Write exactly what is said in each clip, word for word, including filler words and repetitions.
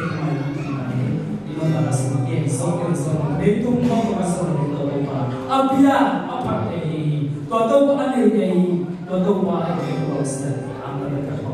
kei mai na kei mai. I nuntakna sung a gen sawm, gen sawm, leitung mawk a sawm, leitung mawk a. A bia a phat kei hi. Tua Topa a nei kei hi. Tua Topa a nei kei hi. Tua Topa a nei kei hi.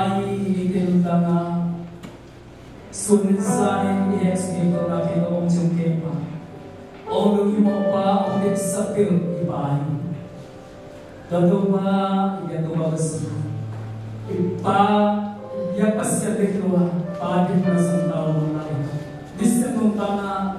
Ai, i tel tanga sunin zanin i hek sungin tona kei tawh hong ciong kei ma. Hong lung i mawhpa hong diksak pil i Pa hi. Tua tungah i biak tungah Pasian, i Pa, i biak Pasian dek lua, Pa dek na sangtau hong lai. Diksak nung tangah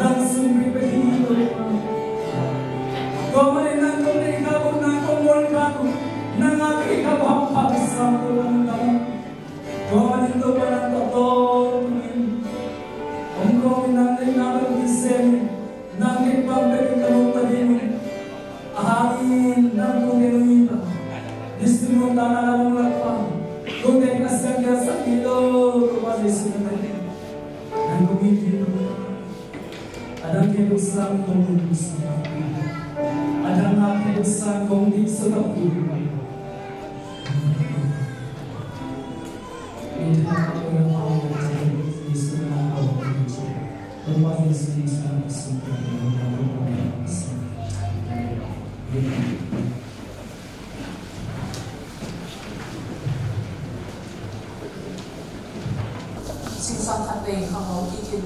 nang sung pi pen hi lo. Tua manin nang kong nei khak un, nang kong muan khak un, nang a kei ka bang pha ka sang ko nang dang. Tua manin Topa nang tawh tawntung in, hong kawm in nang deihna bek kisem in, nang deih bang bek in ka nungta ding un. A hangin nang kong gen uh hi ta. Nisim nuntakna nang hong lak pah. Kong gen a siang dia sak hi lo, Topa Jesu na min in. Nang kong it hi lo. A dang kei bek sang kong nungta ding. A dang a kei bek sang kong ding sa tak hi. Singsang khat vei khang lo kikin.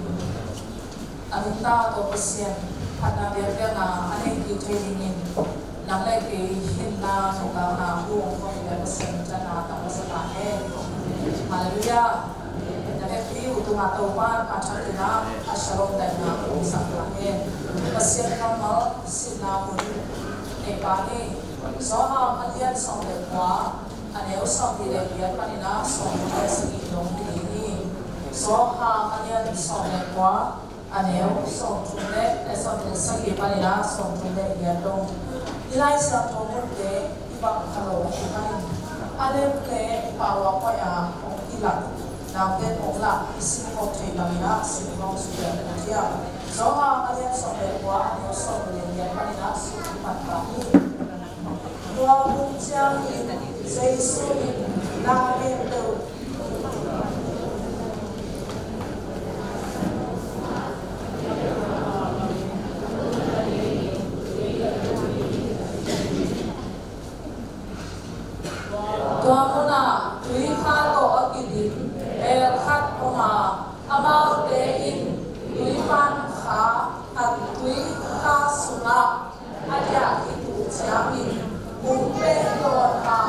A nungta tawh Pasian phatna biakpiakna a nei kik thei dingin nang le kei hinna nuntakna hu hong khawm i biak Pasian min thang a taksa ta hen. Halleluiah. Na vekpi uh tungah Topa a thak dingin a shalom daihna hong sak ta hen. Pasian kammal sinna hun nei pah ni. Johan a lian sawm le kua, a neu sawmnih le giat panin a sawmthum le sagih dong hi ding hi. Johan a lian sawm le kua, a neu sawmthum le, eh, sawmthum le sagih panin a sawmthum le giat dong. I Lai Siangtho munte i bang kha lo ahih manin a lem le i pau a koih a hong kilak, naute hong lak i sim khawm thei bangin a sim khawm suk leh na thiam. Johan a lian sawm le kua, a neu sawmthum le giat panin a sawmthum le sagih hi. Tua hun ciangin Jesu in na gentehna Tua munah tuikha tawh a kidim beel khat om a, amaute in tuipan kha, a tuikha sungah a diah khit uh ciangin bum pen dawn a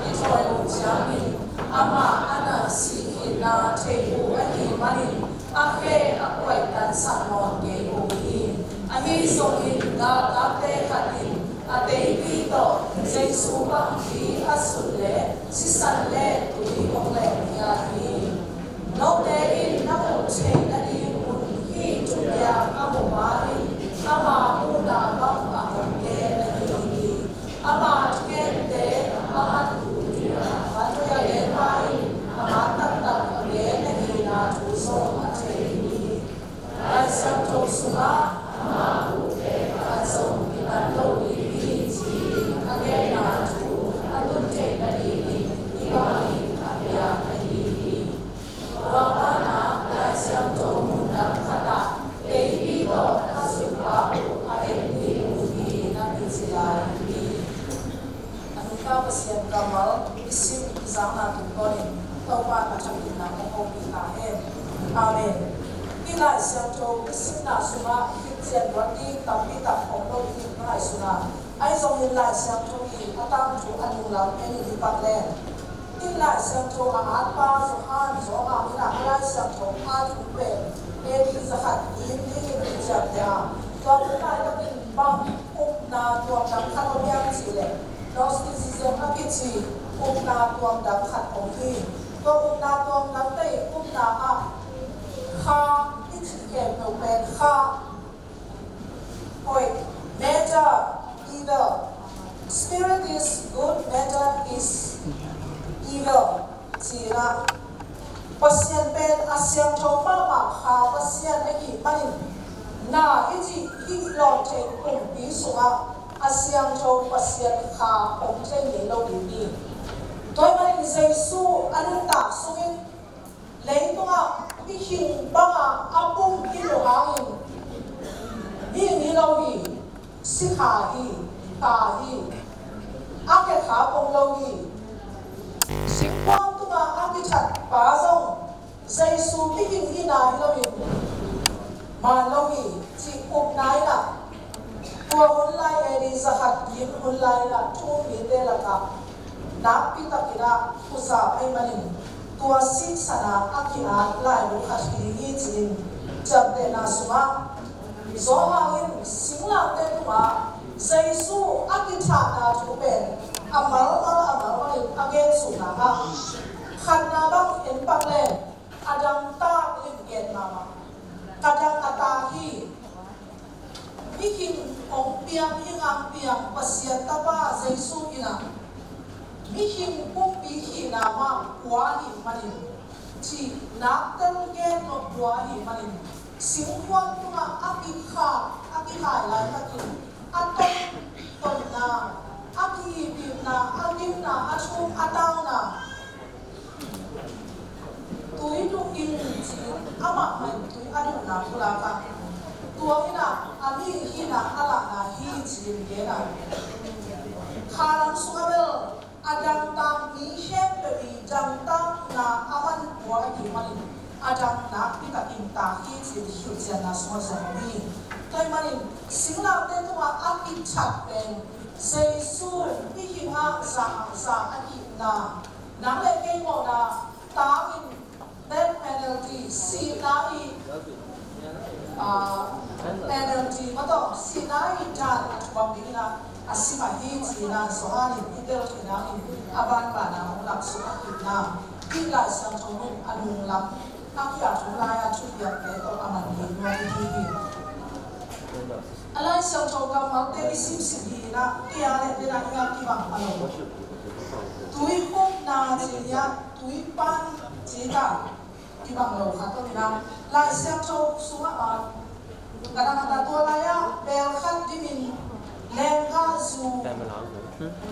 I thawi uh ciangin amah a na sih khitna theih uh ahih manin a khe a kuaih tansak nawn kei uh hi. Ahi zongin galkapte khat in a teipi tawh Jesu bangpi a sut leh sisan le tui hong leng khia hi. Note in na muh theih nadingun hih thupiang a mu pa in ama muhna bang a hong gen ahi hi. Ama thugente a man, a thugente pa in ama taktak a gen ahihna thu zong a thei hi. Lai Siangtho sungah ama muhte khat zong kipan lo ding hi ci-in a genna thu a tun theih nadingin hih bangin a piang ahi hi. Tua banah Lai Siangtho mun dang khatah teipi tawh a sutpa uh a en ding uh hi na kici lai hi. A nungta Pasian kammal i sim i zakna tungtawnin Topa a thak dingin hong hopih ta hen. Amen. Hih Lai Siangtho i simna sungah i cian luat ding tampi tak om lo ding ngaihsun a, ahi zongin Lai Siangtho i a tangthu a nunglam en in i pak leng. Hih Lai Siangtho a atpa Johan, Johan in a Lai Siangtho a thu pen A D zakhat in hih in i ciamteh a, Tua hun laitakin bang upna tuamdang khat om hiam cih leh Gnosticism a kici upna tuamdang khat om hi. Tua upna tuamdangte upna ah kha i cih khempeuh pen kha, hoih, matter, ether, spirit is good, matter is evil, ci-in ah Pasian pen a siangtho mahmah kha Pasian ahih manin, na i cih i lawh theih pumpi sungah a siangtho Pasian kha om thei ngei lo ding hi. Tua ahih manin Jesu a nuntak sungin leitungah mihing banga a pum i muh hangin, mihing hi lo hi, sikha hi, ta hi, a kekha pong lo hi. Singkuang tungah a kithat pa zong Jesu mihing hihna hi loin man lo hi, cih upna in ah, tua hun lai A D zakhat kim hun lai in ah thu-um mite lakah nakpi takin ah khuza ahih manin, tua siksana a ki-at laibu khat hi ding hi, ci-in ciamtehna sungah Johan in singlamteh tungah Jesu a kithahna thu pen a malmal a malmal in a gen sukna ah, khatna bang en pak leh, a dangtak in gen mahmah, ka dang a ta hi. Mihing hong piang, hi ngang piang Pasian Tapa Jesu in ah mihing pumpi hihna mah pua ahih manin, cih naktel gen nop pua ahih manin, singkuang tungah a kikha, a kikhai laitakin a ton, tonna, a ki-ipna, a gimna, a thum, a tauna, tui duh in, ci-in amah mah in tui a duhna pulak a, tua in ah a mi hihna a lahna hi, ci-in gen a, kha lam sungah bel a dangtak mi khempeuh i dangtakna a man pua ahih manin, a dang nakpi takin tak hi, ci-in hilhcianna sungah zong om hi. Tua ahih manin singlamteh tungah a kithat pen Jesu mihing ah za, za ahihna, nang le kei mawhna tangin death penalty, sihna i, ah, penalty, mataw, sihna i dan a thuak dingin ah a sim ahi, ci-in ah Johan in i tel theih nangin a banban ah hong laksuk ahihna, hih Lai Siangtho in a nunglam a ki-at hun lai-a thupiakte tawh a man ding nuam i hi hi. A Lai Siangtho kammalte i simsim hi-in ah, kei a le den ah i ngak kibang a lo. Tui khupna ci-in ah, tui pan ci-in ah kibang lo khat om in ah, Lai Siangtho sungah, ah, ka dang a ta tua lai-ah bel khat dimin lenggahzu,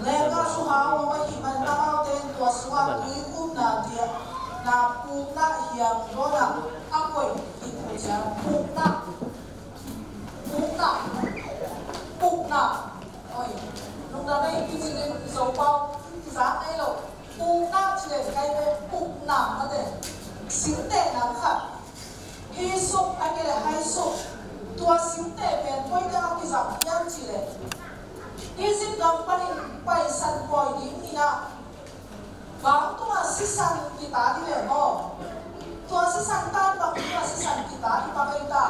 lenggahzu hau om ahih manin amaute in tua sungah tui khupna diah, na pukna hiam dawn ah a koih hi, tua ciang pukna. Pukna. Pukna. Oi. Lungdam ei, i cih in Zopau kizak ngei lo. Pukna ci leng kai ve, pukna mate. Singteh nang khat. Hi suk, a kei le hai suk. Tua singteh pen koi teng a kizang hiam cih leh, Egypt gam panin Paisan pawi ding in ah, bang tungah sisan kita hi ve maw? Tua sisan tan bang tungah sisan kita hi pak ei ta?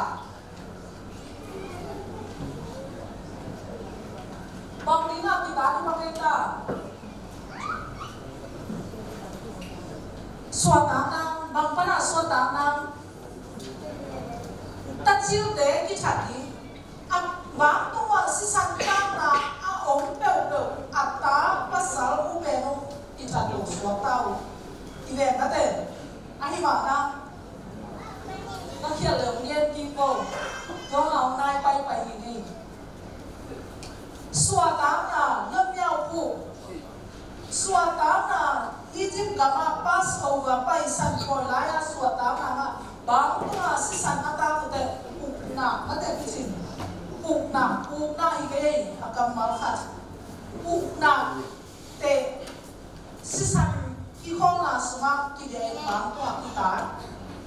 Bang dingah kita hi pak ei ta? Suahtak nang, bang panah suahtak nang? Tacilte kithat hi. A, bang tungah sisan takna a om peuhpeuh a ta pasal uh pen uh kithat lo suak ta uh. I ven mate, ahi mah na, na khial le hong gen kik ko. Tua hong nai paipai hi ni. Suahtakna, Lotmiau phuh. Suahtakna, Egypt gamah Passover Paisan pawi lai-a suahtakna mah, bang tungah sisan a tak uh teh, pukna mate kicin. Pukna, pukna hi kei, a kammal khat. Pukna teh sisan kikhawlna sungah kidiah in bang tungah kitan.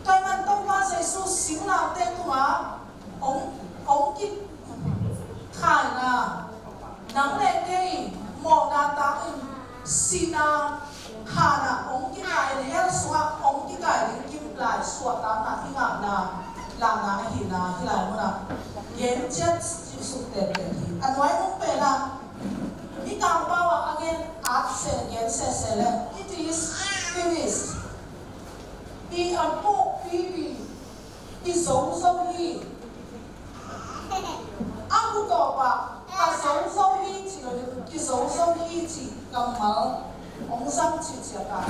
Tua ahih man Topa Jesu singlamteh tungah hong, hong kikhaina, nang le kei mawhna tangin sihna hanah hong kikai in, hell sungah hong kikai ding kim lai suahtakna i ngahna, lahna ahihna hih lai munah Gen ciat cih suk tete hi. A nuai nung pen ah Mikang pau ah a gen at se, gen sese le, "It is finished." I a pukpi pi, i zo zo hi. A kutawp ah, "Ka zo zo hi," ci lo, "Ki zo zo hi," ci kammal hong zang cihciat a,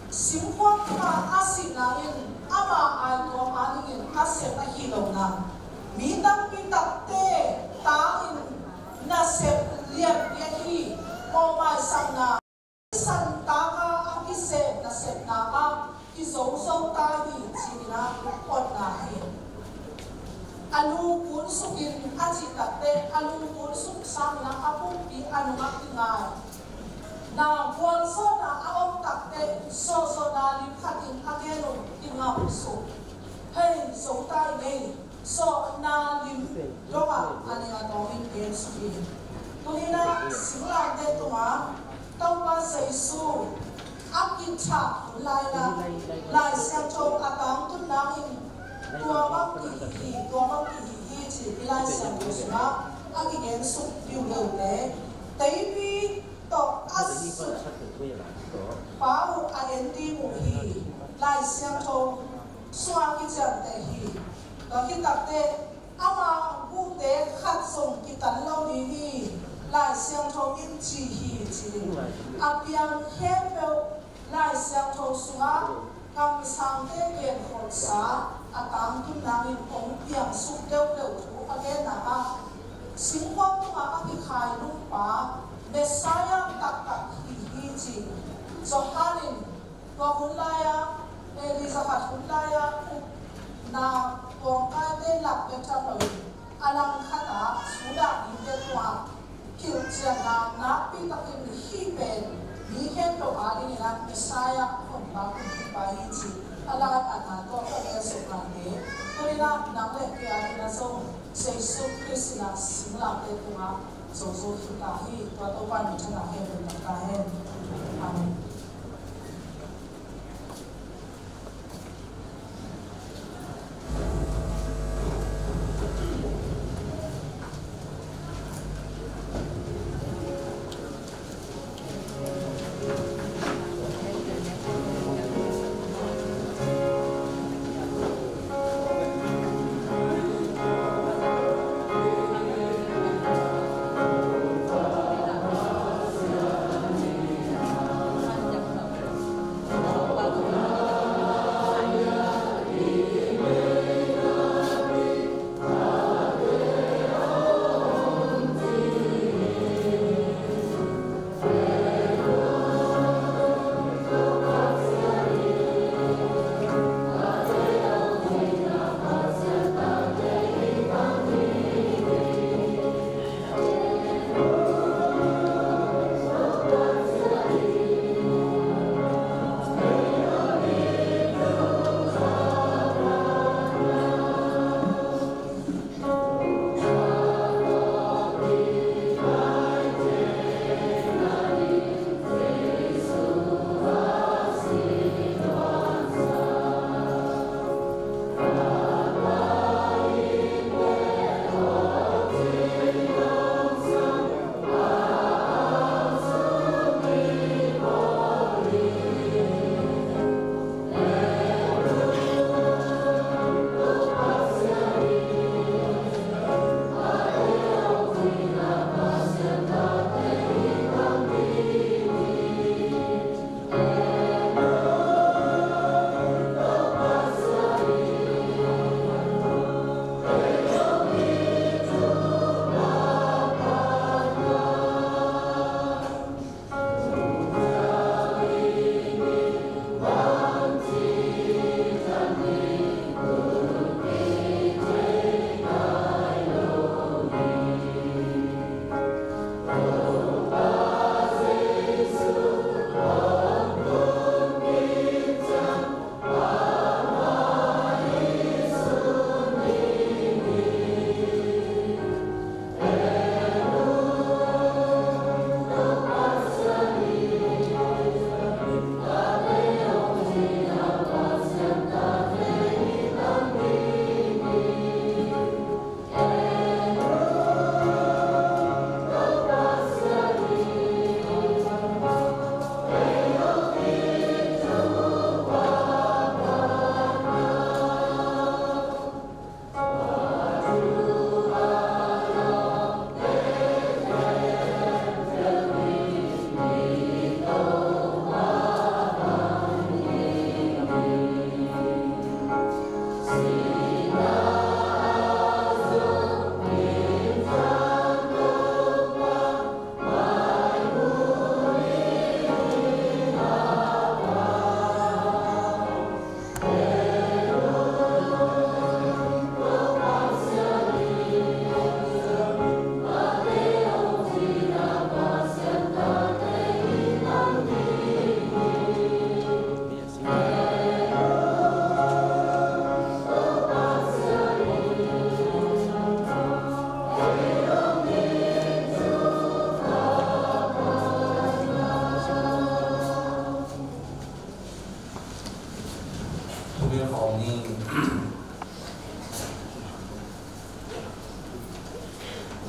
singkhuak tungah a sihna in ama aituam a dingin a sep ahi lo na, mi tampi takte tangin nasep lianlian hi. Mawhmaisakna, santaka a kisep nasepna ah kizozo ta hi, ci-in a otna hi. A lu kun sukin a cih takte, a lu kun suk sangin a pukpi a nungah kingai. Na gualzawhna a om takte, sawhsawhna lim khatin a gen uh, kingamsuk. Hei, zo ta i ngei. Sawhna lim dongah a ning a tawngin gen suk hi. Tuni-in ah singlamteh tungah Topa Jesu a kithah hun lai-in ah Lai Siangtho a tangtun nangin tua bang kihih hi, tua bang kihih hi ci i Lai Siangtho sungah a kigen suk piu leute, teipi tawh a sut pa uh a en ding uh hi. Lai Siangtho sungah kiciamteh hi. Tua khit takteh ama guhte khat zong kitan lo ding hi, Lai Siangtho in ci hi, ci hi. A piang khempeuh Lai Siangtho sungah kamsangte genkholhsa a tangtun nangin hong piangsuk deuhdeuh thu a genna ah, singkhuak tungah a kikhai nungpa Messiah taktak hi hi ci. Johan in tua hun lai-ah, A D za khat hun lai-ah upna kawngkaite lak bek tham loin, a langkhat ah Judah mite tungah hilhcianna nakpi takin hih pen mi khempeuh a dingin ah Messiah, Honpa, Kumpipa hi ci a lai-atna tawh ka gelsuk nangte, tuni-in ah nang le kei a dingin ah zong Jesu Khrist in ah singlamteh tungah zozo khin ta hi. Tua Topa in thupha hong pia ta hen. Amen.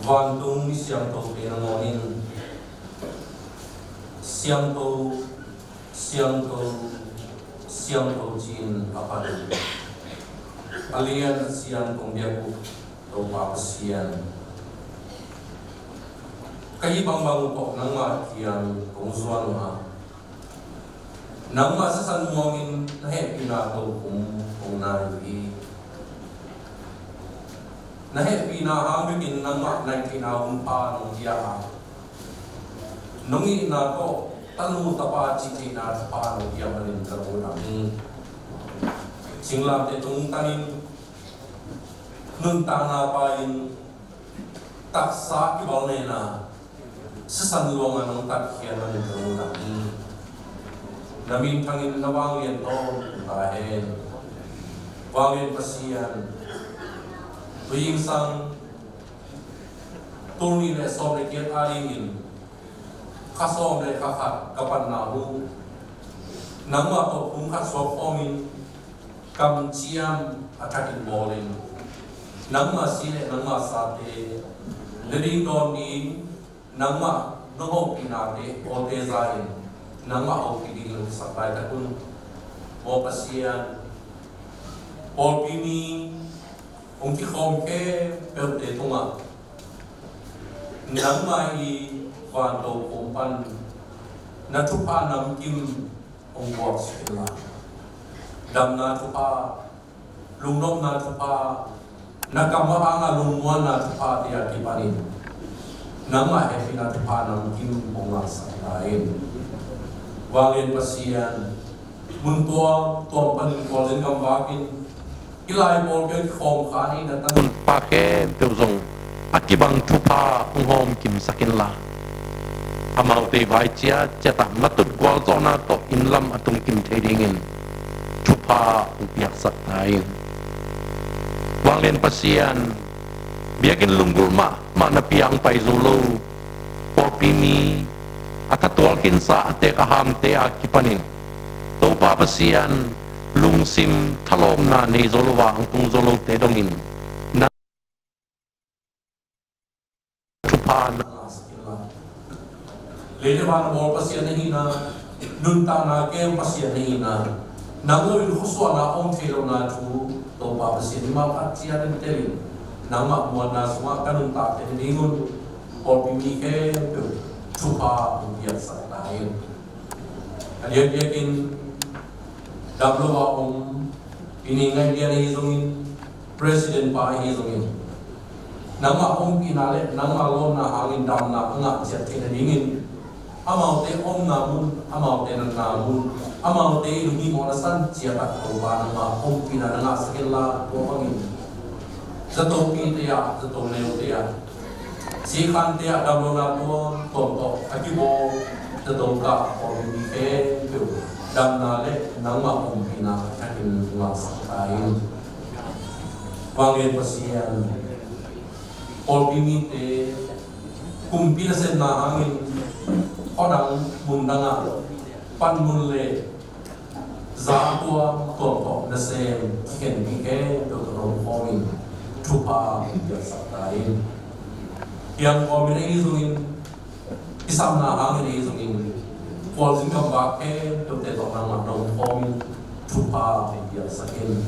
Vantung mi siangthote nangawn in, "Siangtho, siangtho, siangtho," ci-in a phat uh, a lian a siang kong biak uh Topa Pasian, ka hih bangbang uh tawh nangmah kiang kong zuan uh a, nangmah sisan muangin na hehpihna tokhom kong nai uh hi. Na hehpihna hang bekin nangmah naihtheihna hun pha nong pia a, nong itna tawh tanu tapa cihtheihna thupha nong pia manin ka lungdam hi. Singlamteh tungtanin nuntakna pai-in taksa kibalnena sisan luanga nong tatkhiat manin ka lungdam hi. Na minthangin na vanglian tawh ta hen. Vanglian Pasian, tu zingsang tul nih le sawm le giat a dingin kha sawm le kha khat ka panna uh nangmah tawh pumkhat suak khawmin kamciam a thakin bawlin, nangmah si le nangmah sate na ding dawn ding, nangmah nong hopihna te awte za-in nangmah hopih dingin hong kisap laitak un. Aw Pasian, pawlpi mi hong kikhawm khempeuhte tungah nangmah i vanto khum pan na thupha namkim hong buak suk inla, damna thupha, lungnopna thupha, na kam a hanga lungmuanna thuphate a kipanin nangmah hehpihna thupha namkim hong ngahsak ta in. Vanglian Pasian, mun tuamtuam panin khualzin gamvakin i lai pawlpi a kikhawm kha nei na tang pa khempeuh zong a kibang thupha hong hawmkimsak inla, amaute vai ciatciat ah matut gualzawhna tawh inn lam a tungkim thei dingin thupha hong piaksak ta in. Vanglian Pasian, biakinn lunggulh mahmah napi-a hong pai zo lo pawlpi mi, a thatual kinsa a tek a hamte a kipanin Topa Pasian, lungsim thalawpna nei zo lo a hong tung zo lote dongin na thupha na ngahsak inla, lei le van a bawl Pasian na hihna, nuntakna kem Pasian na hihna, nang lo in khuasuahna a om thei lohna thu Topa Pasian, i mawhphah ciat in telin nangmah muanna sungah ka nuntakte na dingun pawlpi mi khempeuh thupha hong piaksak ta in. A diakdiakin dam lo a om i ni ngaih lian ahi zongin, president pa ahi zongin, nangmah ompihna le nangmah lawpna hangin damna a ngah ciat theih nadingin, amaute omna mun, amaute natna mun, amaute i lunghihmawhna san ciat ah Topa nangmah ompihna na ngahsak inla, tua bangin zatopite ah, zato neute ah, sikhante ah damlohna tuamtuam tawh a kibawl zatokah pawlpi mi khempeuh damna le nangmah ompihna a thakin ngahsak ta in. Vanglian Pasian, pawlpi mite kumpi nasepna hangin khuadang mundang ah panmun le za tuamtuam tawh nasem kikhenpih khempeuh tawh na omkhawmin thupha hong piaksak ta in. Hiang kawmin ahi zongin, kisapna hangin ahi zongin, khualzin gamvak khempeuhte tawh nangmah na omkhawmin thupha hong piaksak in.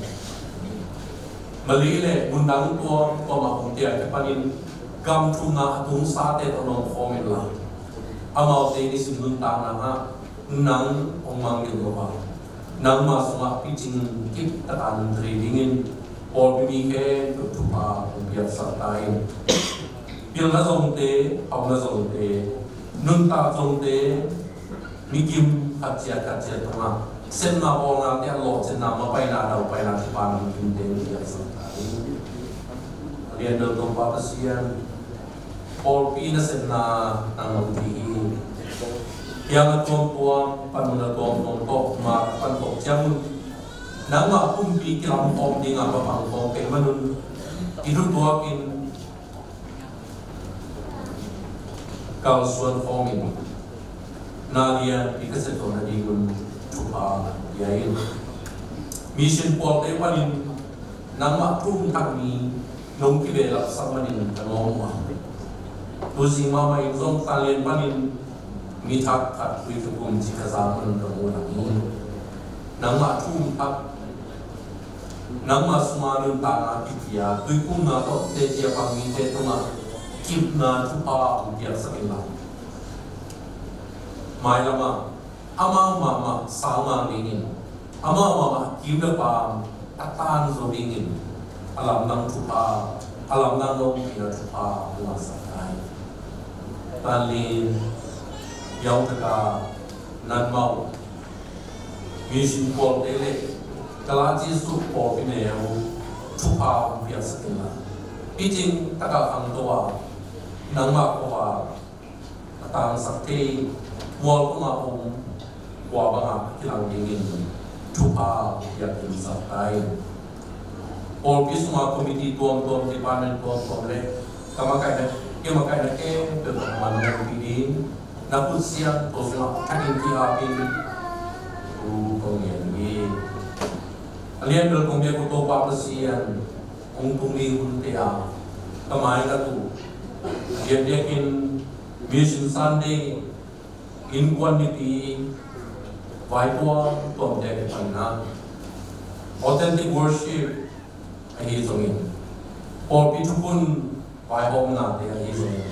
Mali le mundang tuamtuam ah omte a kipanin gam thumna a tungsate tawh na omkhawm inla, amaute nisim nuntakna ah nang hong mangngilh lo a, nangma sungah picing kip taka nungta dingin pawlpi mi khempeuh thupha hong piaksak ta in. Pilna zongte, hauna zongte, nuntak zongte, mi kim khat ciat khat ciat tungah sepna bawlnate ah lawhcinna, mapaina, daupaina, thupha namkimte hong piaksak ta in. A lian bel Topa Pasian, pawlpi nasepna nang nong ci hi. Hiang a tuamtuam, panmun a tuamtuam tawh ma ka pankhop ciangun, nangmah kumpi kilamkhawm dingah va pangkhawm kei manun, i thutuakin kalsuan khawmin na lianpi ka sep zo nadingun thupha pia in. Mission pualte panin nangmah thu hong thak mi nong kibehlapsak manin ka nuam uh a, Tuzing mahmah in zong Thantlang panin mi thak khat Tuiphum ci ka za man ka mu lang hi. Nangmah thu um thak, nangmah sungah nuntakna kipia, tuiphumna tawh teci a pang mite tungah kipna thupha hong piaksak in la, mailamah amau mahmah sangmang dingin, amau mahmah kim le paam a tan zo dingin a lamdang thupha, a lamdang na ompihna thupha hong ngahsak ta in. Thantlang, Yaungtaka, Nanmau, Mission Pawlte le Kalati Jesuh pawlpi neu thupha hong piaksak in la, picing taka khangto a, nangmah khua a tangsak thei mual tungah om khua bangah kilang dingin thupha piaksak ta in. Pawlpi sungah committee tuamtuam, department tuamtuam le ka makaihna, ka makaihna khempeuh man hong pi ding, na khut siangtho sungah thakin ki-apin thu kong ngen hi. A lian bel kong biak uh Topa Pasian, hong tung ni hunte a ka mai ka tu, a biakbiakin Mission Sunday, Innkuan Nipi, vai tuamtuamte a kipanna, authentic worship ahi zongin, pawlpi thukhun vaihawmnate ahi zongin,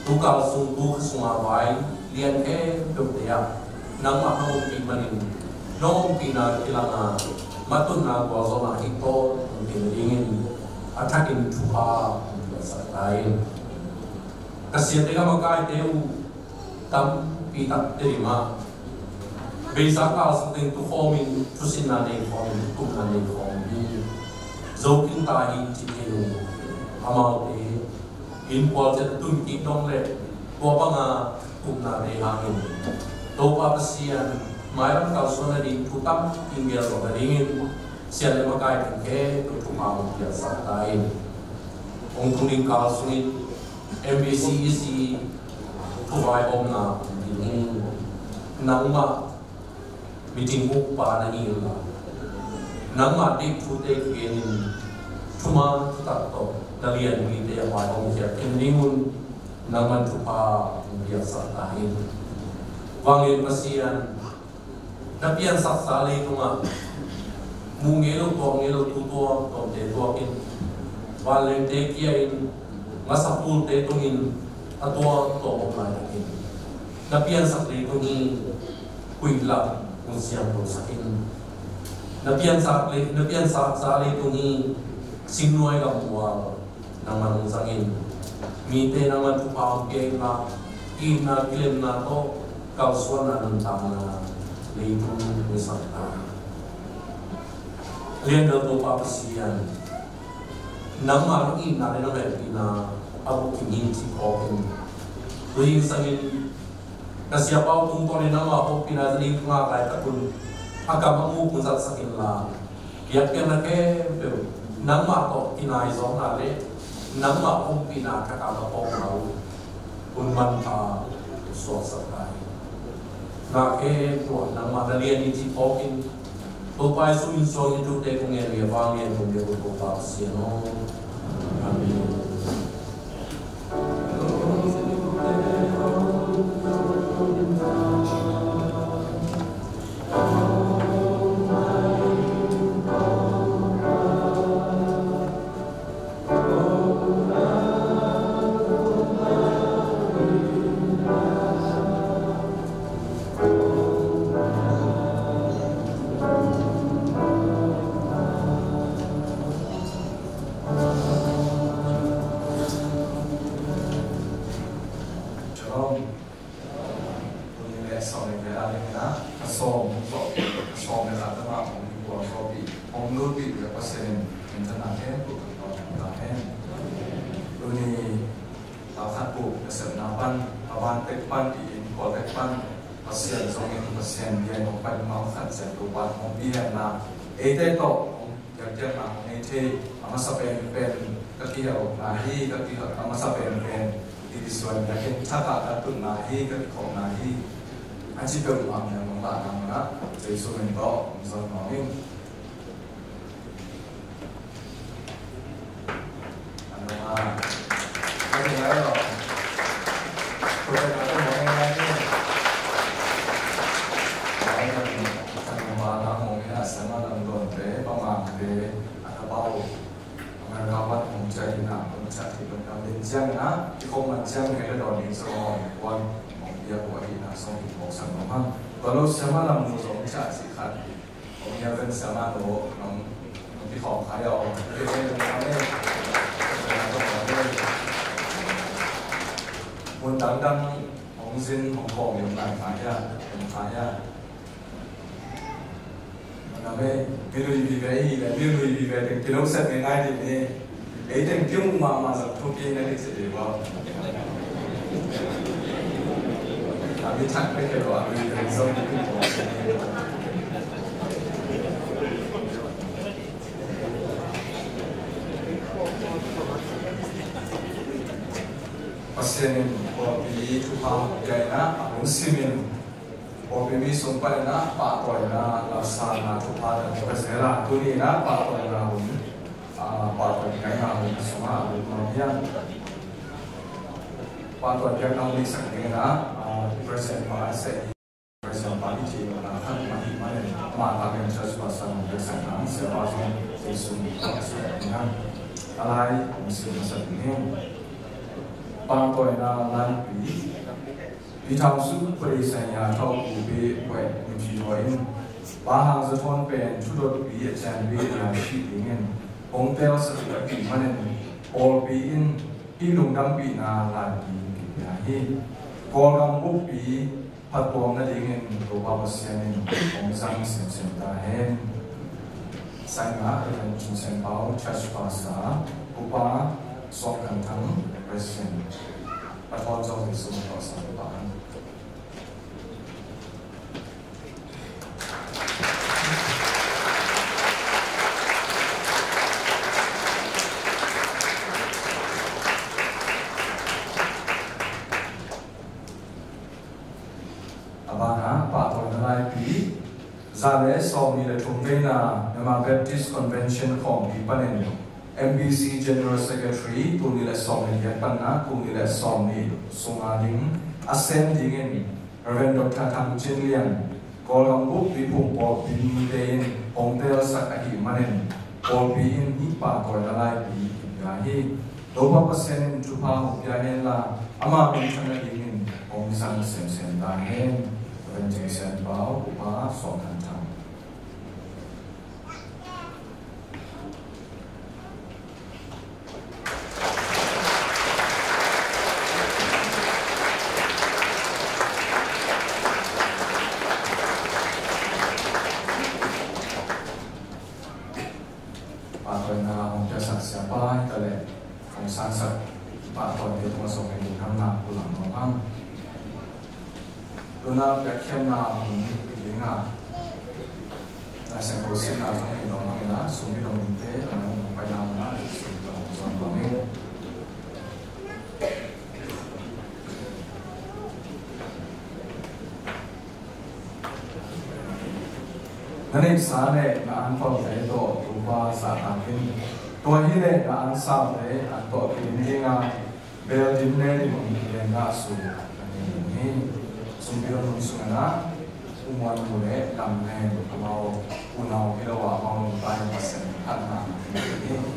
tu kal sung tu kha sunga vai lian khempeuhte ah nangmah na ompih manin, na ompihna kilang a, matutna gualzawhna hi tawn hong piak dingin a thakin thupha hong piaksak ta in. Ka siate ka makaite uh tampi takte dim ah, beisa kal sung teng tu khawmin, thusinna nei khawmin, tupna nei khawmin hi. Zo khin ta hi ci thei lo amaute, innkuan ciat a tun kik dong le tua banga tupnate hangin Topa Pasian, mailam kalsuan nading thu tampi gelzawh nadingin siate le makaite khempeuh thupha hong piaksak ta in. Hong tung ding kal sungin M B C E C thu vaihawmna ding hi. Nangmah meeting ukpa na hi inla, nangmah deih thute kigenin thuman thutak tawh na lianpite a vaihawm khiat khin dingun nangman thupha hong piaksak ta in. Vanglian Pasian, na piansaksa leitungah muh ngei lo, tuak ngei lo thu tuamtuamte tuakin, vanlengte kia-in, ngasapulte tungin a tuamtuam om laitakin, na piansak leitung hi huih lah hong siangthosak in. Na piansak lei, na piansaksa leitung hi singnuai gambual nangman hong zangin, mite nangman thupha hong pia in la, itna kilemna tawh kalsuanna nuntakna leitung hong hisak ta. Lian lo Topa Pasian, nangmah nong itna le nong hehpihna a bukim hi ci phawk in, tu hing sangin ka siapa uh tungtawn in nangmah hopihna za ding ka ngak laitak un a kam a nguk hong zatsak in la, biakpiakna khempeuh nangmah tawh kinaizawkna le nangmah ompihna thak a ka phawkna uh hun manpha suaksak ta hi. Na khempeuh ah nangmah na lian hi ci phawk in, Topa Jesuh min suangin thute kong ngen hi a, vanglian kong biak uh Topa Pasian aw. Amen. Shalom. Tuni le sawm le giat a ding in a, a sawm hong tawh, a sawm le khat lam ah hong kikuang tawpih, hong lutpih le Pasian in minthanna khempeuh kan tawh ta hen. Tuni, a khat uh nasepna pan, a van tek pan, i inn khual tek pan, Pasian zongin Pasian bia in hong pai mahmah khat ciat Topa hong pia na, eite tawh hong Biakpiakna hong nei thei a masa penpen ka kihel na hi, ka kihel a masa penpen i kisuan biakinn thak ah ka tutna hi, ka kikhopna hi. A ci peuhmah mel hong lahna munah Jesu min tawh hong zon nuam ing. An dong a, ka kihel lo. Ciangin ah, i khong man ciangin ah, ka dawn ding sung a hong kuan, hong piak uh ahihna sung hong phawksak nuam hang. Tua lo siamah lam nu zong ciah cih khat. Hong hiam ven siamah nu, nong, nong kikhawm khai a om. Mun dangdang hong zin, hong khawm i om lai kha hia, om kha hia. Name, mi lui vive hi le, mi lui vive teng kilo set ngaingai ding hi. Ei teng kimu mahmah zong thupi na ding si ding uh. A mi thak pek hi lo a, lui teng zong ding hi. Pasian in pawlpi thupha hong pia in ah, a hong sim in. Pawlpi mi sung panin ah pahtawina, lamsangna thupha tawh ka zel a, tuni in ah pahtawina hun, ah, pahtawina hun sungah a lut nuam hi hang. Pahtawina hun i sak ding in ah, ah, President pa Isaac, President pa i cih lo na khat mah ahih manin, amah tak in church pastor hong piaksak nang, siapa zong Jesu min tawh ka sak ding hang. A lai hong sim masa ding hi. Pahtawina laipi. Pi Thang Suk Pu Dei Sainya Thau Pu Be Pue Nim Ci Tua in, Pa Hang Za Thawn pen thudotpi a cianpi a sih dingin hong telsak uh ahih manin, pawlpi in hih lungdampihna laipi kipia hi. Kawlgam buppi phattuam nadingin Topa Pasian in hong zang semsem ta hen. Saina Reverend Cin Sian Pau, Church Pastor, Upa Suang Kan Thang, President. Pathawn zong Jesu min tawh sa pah. A banah pahtawina laipi, za le sawmnih le thum veina Myanmar Baptist Convention khawmpi panin M B C General Secretary, tul nih le sawmnih giat panna tul nih le sawmnih sunga ding a sem dingin Reverend Doctor Thang Cin Lian, Kawlgam buppi phung pawlpi mite in hong telsak ahih manin, pawlpi in hih pahtawina laipi kipia hi. Topa Pasian in thupha hong pia henla, ama minthanna dingin hong zang semsem ta hen. Reverend Cin Sian Pau, Upa Suang Kan Thang. Pahtawina hong piaksak siapa hi ta leh, hong sangsak pahtawite tungah zong hong lungdamna pulak nuam hang. Tuna piakkhiatna hun hi ding a, Lai Siangtho simna zong hi nuam hang in a, sum hi dong dingte a nang hong paina mun ah sum hi dong zong nuam hi. Na neihsa le na anpalte tawh Topa zahtak in. Tua hi leh na ansaute an tawh kidim ding a, beel dim le dim gen ngah su na nei ding hi. Sumpi hun sungah na U Muan nu le Lam Leng, amau unau hi lo a, amau nungta in Pasian phatna na nei ding hi.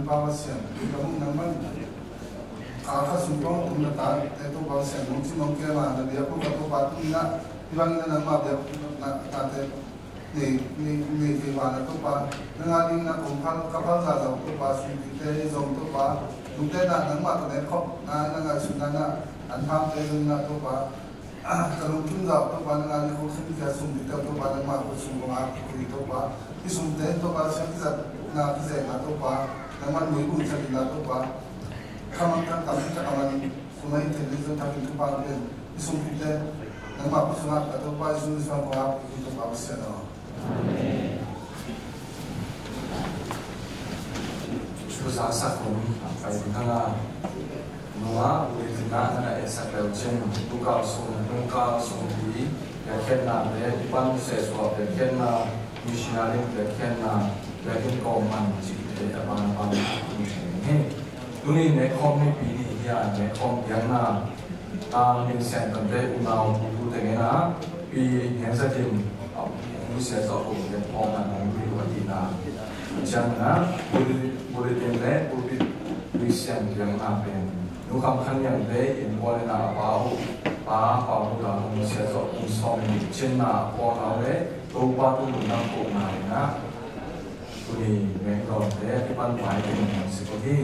Pa Pasian, ka mung nangman a kha sung kong tum na tate Topa Pasian, nong cin nong kem a na biak uh ka Topa, tuni-in ah hih bangin ah nangmah biak na tate nei, nei, nei kei val a Topa, nang a dingin ah kong phal, ka phal zahzah uh Topa, sungkite i zong Topa, nungte na nangmah tawh ne khop na, na ngaihsutna na an thamte zong na Topa, ka lungkim zah uh Topa, nang a dingin kong khin kia sungkite uh Topa, nangmah kong sung kong ap kei Topa, i sungte Topa, siang kizatna kizekna Topa, nangmah nuai bung cakina Topa, ka mang ka tam ka man kumai te ni zong takin Topa pen i sungkite nangmah kong sung ap ka Topa, i sung i sang kong ap kei Topa Pasian aw. Thu zaksak hun a pai ding hang a, nua ulitin ah na etsak leu cin, Lukau sung, Lukau sung hi, biakhiatna le i pan sehsuah biakhiatna, missionary biakhiatna, biakhiat kawman cihte a ban a ban a tung thei hi. Tuni ne khawm ni pi ni hi a, ne khawm piangna a, min siangthote unau pu tengin ah pi Heng Za Kim a hong sia zawh uh pen phawkna hong ri uh ahihna ciangin ah, bulletin le pulpit ri siang piangna pen Nu Kham Khan Niang te in bualina a pa uh, pa Pau Mu Ta hong sia zawh kum sawm le nih cinna a phawkna le Topa tu nunam kohna in ah, tuni Bangalore te i pan pai teng hong si ko hi.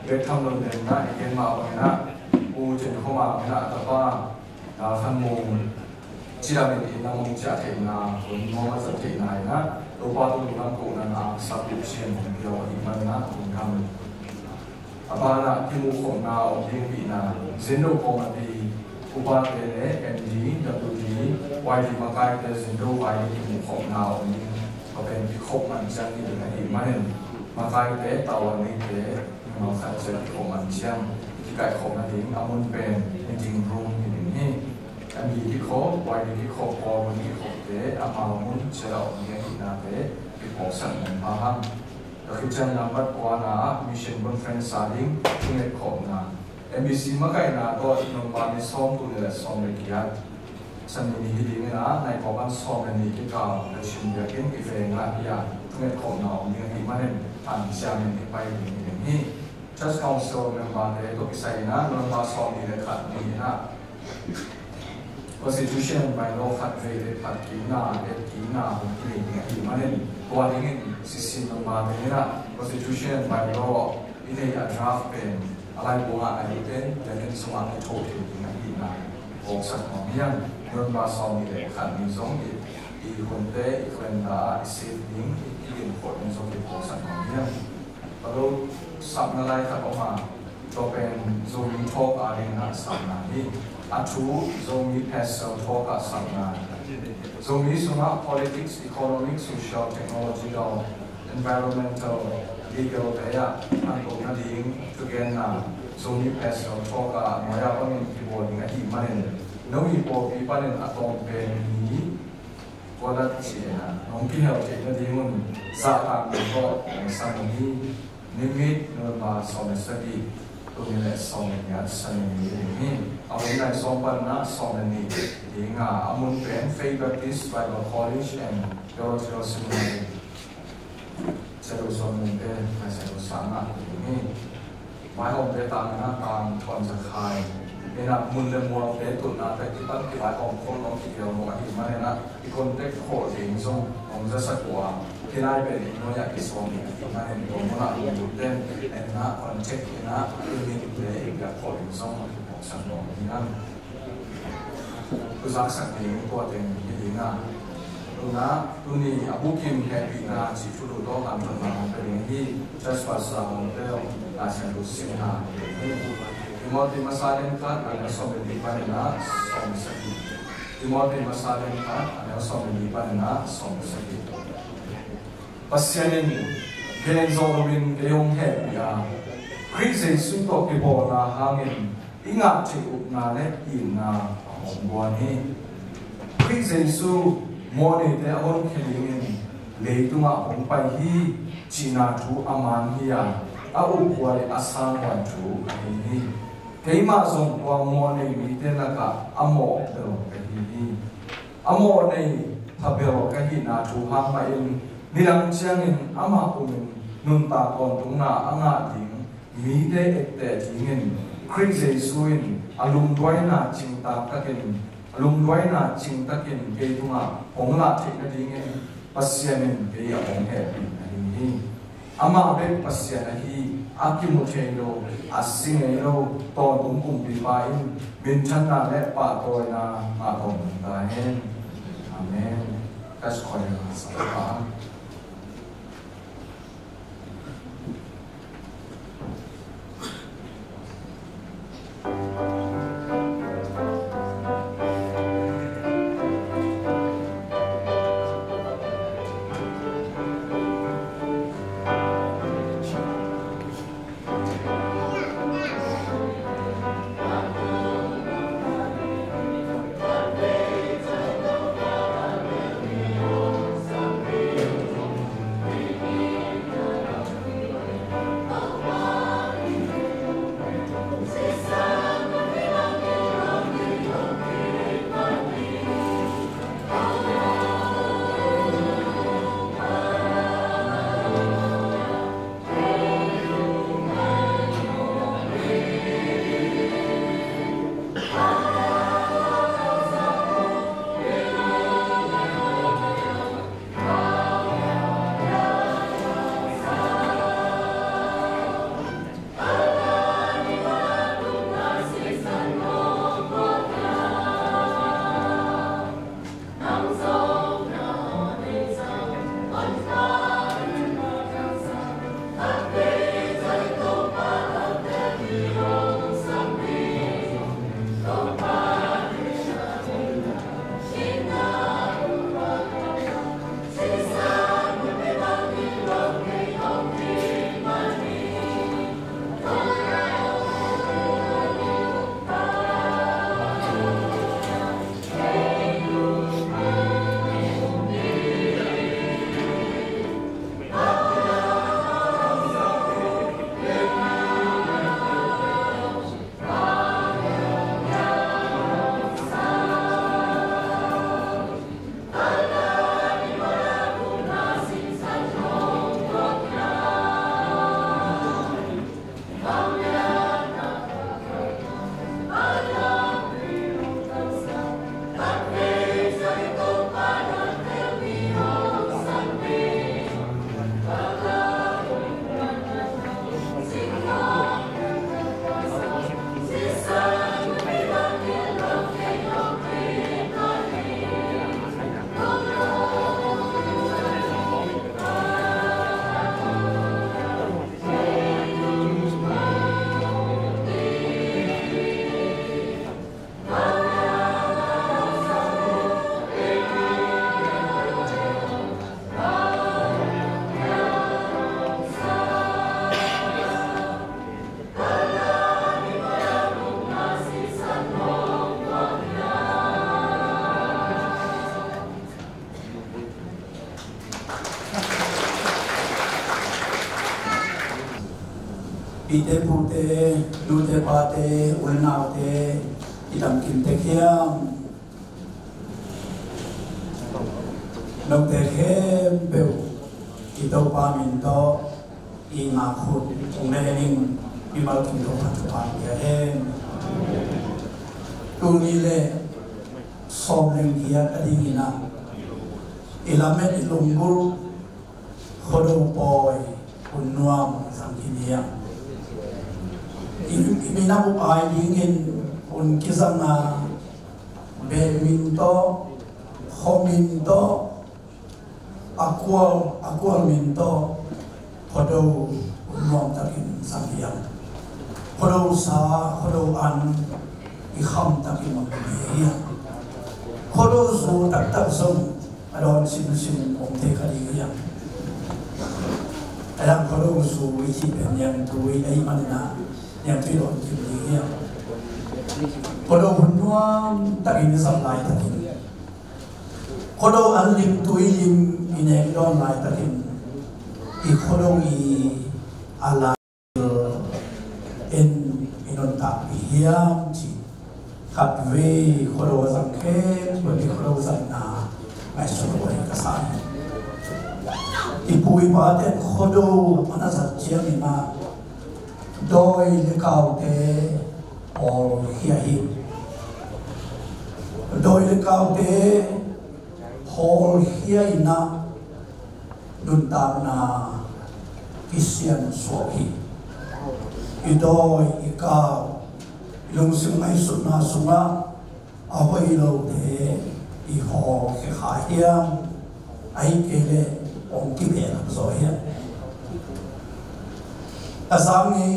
Bek tham lo den na i gen mah bangin ah Pu Cin Khua Mang in ah a tapa Dal Khan Mung cidam in inn a mong ciah theihna, hun nuam a zat theihna in ah Topa tu lungdam kohna a sak uh cian hong pia uh ahih manin ah lungdam. A banah kimuhkhopna a om ding ahihna, Zindo Committee upate le M D, W D, Y D makaite Zindo vai ding kimuhkhopna a om ding, tua pen kikhop man ciang hi ding ahih manin makaite tawh a neite mimal khat ciat kikhop man ciang kikaihkhopna ding a mun pen meeting room hi ding hi. M D kikhop, Y D kikhop, Pawl mun kikhopte amau mun ciat a om ding ahihnate kiphawksak mawk pha hang. Tua khit ciang nambat kuana ah Mission Conference a ding thungetkhopna, M B C makaihna tawh November ni sawm, tul nih le sawm le giat, Sani ni hi ding in ah, nai kawpan sawm le nih kikal Laisim biakinn i veng ah hi a, thungetkhopna om ding ahih manin hanciam in i pai ding hi ding hi. Church Council member te tawh kisai in ah November sawm nih le khat ni in ah Constitution bylaw khat vei le phat kikna, et kikna hong kinei ding ahih manin, tua dingin C C member te in ah Constitution bylaw i nei a draft pen a laibuang ah a i pen biakinn sungah a kitho thei ding ahihna phawksak nuam hi hang. November sawm nih le khat ni zong i, i hunte i calendar ah i save ding, i, i inkhawh ding zong kiphawksak nuam hi hang. A lo sapna lai khat om a, tua pen Zomi Talk a dingin ah sapna hi. A thu Zomi Pastor Talk ah sapna. Zomi sungah politics, economic, social, technological, environmental, legal te ah hanto nading thugenna Zomi Pastor Talk ah nuai-a bangin kibawl ding ahih manin, no i pawlpi panin a tawm pen mi kualat ci-in ah nong kihel theih nadingun zahtakna tawh hong sang hi. Nimit November sawm le sagih, tul nih le sawm le giat Sani ni hi ding hi. A hun nai sawm pan ah sawm le nih ding a, a mun pen Faith Baptist Bible College and Theological Seminary. Sia Lo Suan Mung te, Ngai Sia Lo Sang ah hi ding hi. Vaihawmte tangin ah tang thuan za khai in ah, mun le mualte tutna te kipan kivaihawm khol lo kigel lo ahih manin ah, i contact khawh ding zong hong zasak uh a, hi lai pen i nuai-ah kisawm ding ahih manin tua munah lungdamte en ah, contact in ah i minte i piak khawh ding zong hong kiphawksak nuam hi hang. Thu zaksak ding tua teng hi ding a, tuna tuni a bukim hehpihna cih thulu tawh kamthatna hong pia ding hi. Church pastor hong pia, Lai Siangtho simna hi. Timothy masa lian khat a neu sawm le li panin ah sawm le sagih. Timothy masa lian khat a neu sawm le li panin ah sawm le sagih. Pasian in gen zawh loin kei hong hehpih a, Khrih Jesu tawh kibawlna hangin i ngah theih upna le itna a hong guan hi. Khrih Jesu mawhneite a honkhia dingin leitungah hong pai hi cihna thu a man hi a, a ukhuai a sanghuai thu ahi hi. Keimah zong tua mawhnei mite lakah a mawh bel ka hi hi. A mawhnei phabel ka hihna thu hang mahin nidang ciangin amah kumin nuntak tawntungna a ngah ding mite etteh dingin Khrih Jesu in a lungduaina cingtak takin, a lungduaina cingtakin kei tungah hong lah theih nadingin Pasian in kei a hong hehpih ahi hi. Amah bek Pasian ahi, a kimu thei lo, a si ngei lo, tawntung kumpipa in minthanna le pahtawina ngah tawntung ta hen. Amen. Ka sukhuai a sa pa. Pite pute, nute pate, unaute, i damkim tek hiam? Note khempeuh i Topa min tawh i ngak hun hong le ning, mimal kim Topa thupha pia hen. Tuni le sawm leng giat a dingin ah i lamet i lunggulh Khuado pawi hun nuam zang khin hi a, i, i minam uh ai dingin hun kizang a, beh min tawh, khuamin tawh, a kual, a kual min tawh, Khuado hun nuam takin zang hi a, Khuado sa, Khuado an i kham takin om hi a, Khuado zu taktak zong a dawn simsim om thei kha ding hi a, a dang Khuado zu i cih pen niangtui ahih manin ah niangtui dawn kim ding hi a, Khuado hun nuam takin i zang laitakin, Khuado an lim tui lim i nek i dawn laitakin, i Khuado i a la en i nuntakpih hiam cih khatvei Khuado a zang khempeuh i Khuado zangna ngaihsut huai ka sa hi. I pu i pate Khuado a na zat ciangin ah dawi le kaute hawlkhia hi. Dawi le kaute hawlkhia in ah nuntakna kisiansuah hi. I dawi i kau, i lungsim ngaihsutna sungah a hoih lote i hawlkhia kha hiam, ahih kei leh hong kibehlap zaw hiam? A sang ni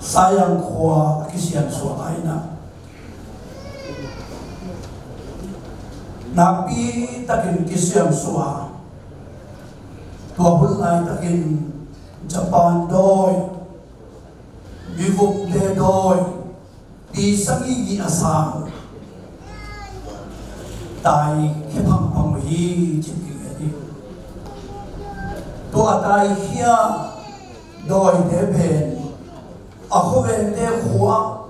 Sayang khua a kisiansuah lai-in ah nakpi takin kisiansuah. Tua hun laitakin Japan dawi, mivomte dawi, pi sagih a sang taikhia phangphang uh hi, ci-in kigen hi. Tua a taikhia dawite pen a khuavengte khua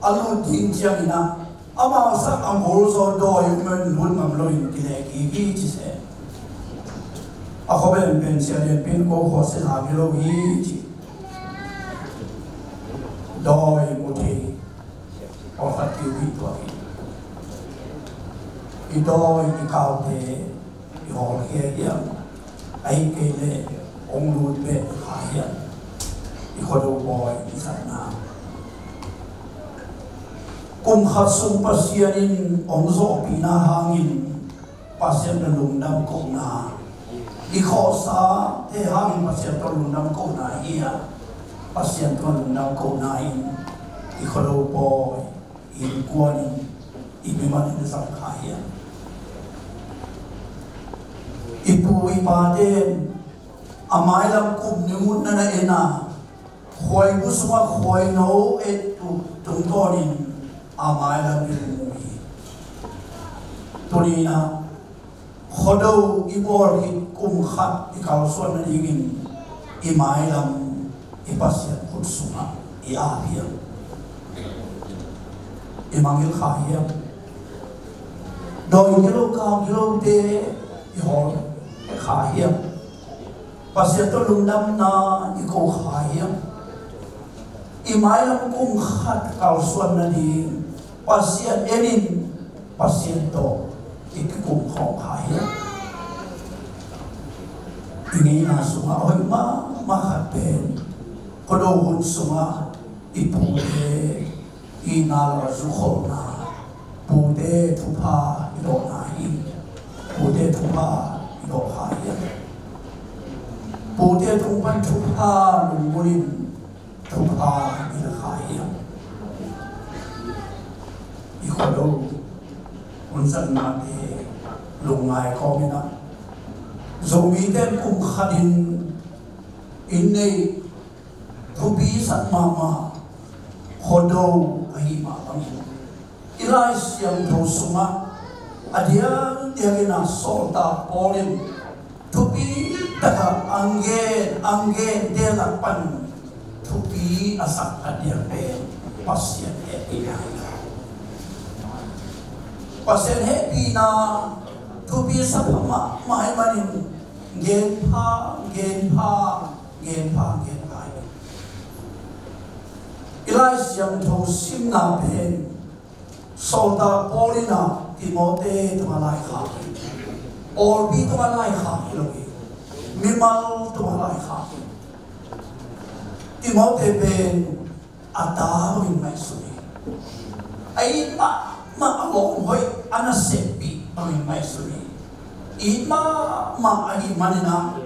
a lut ding ciangin ah amau sang a ngol zaw dawi um in lut ngam loin kilehkik hi ci se. A khuaveng pen Sia Lian Pin ko khua sia hi lo hi ci. Dawi mu thei pawlkhat kiu hi tua hi. I dawi i kaute i hawlkhia hiam, ahih kei leh hong lut beh kha hiam? I Khuado pawi i zatna, kum khat sung Pasian in hong zawhpihna hangin Pasian tawh lungdam kohna, i khawhsate hangin Pasian tawh lungdam kohna hi a, Pasian tawh lungdam kohna in i Khuado pawi i innkuan in, i mimal in a zang kha hiam? I pu i pate in a mailam kum nih uh na na en a, khuaibu sungah khuaino et uh tungtawnin a mailam i mu hi. Tuni-in ah Khuado i bawl khit kum khat i kalsuan nadingin i mailam, i Pasian khut sungah i ap hiam? I mangngilh kha hiam? Dawi gilo, kau gilote i hawlkhia kha hiam? Pasian tawh lungdamna i ko kha hiam? I mailam kum khat kalsuan nading Pasian en in, Pasian tawh i kikum khawm kha hiam? I ngeina sungah a hoih mahmah khat pen Khuado hun sungah i pute i nalna zukholhna, pute thupha i dawhna hi. Pute thupha i dawh kha hiam? Pute tung pan thupha lunggulh in thupha i la kha hiam? I Khuado hun zatnate lungngai kawmin ah Zomite in kum khatin inn nei, thupi sak mahmah Khuado ahih mah bangin i Lai Siangtho sungah a diakdiakin ah sawltak Paul in thupi takah a gen, a gente lak pan thupi a sak a diak pen Pasian hehpihna hi. Pasian hehpihna thupi sak mahmah ahih manin gen pha, gen pha, gen pha, gen pha hi. I Lai Siangtho simna pen sawltak Paul in ah Timote tungah laikhak hi. Pawlpi tungah laikhak hi lo hi. Mimal tungah laikhak hi. Timote pen a ta bangin ngaihsun hi. A it mahmah, a lawm hoih, a naseppih bangin ngaihsun hi. It mahmah ahih manin ah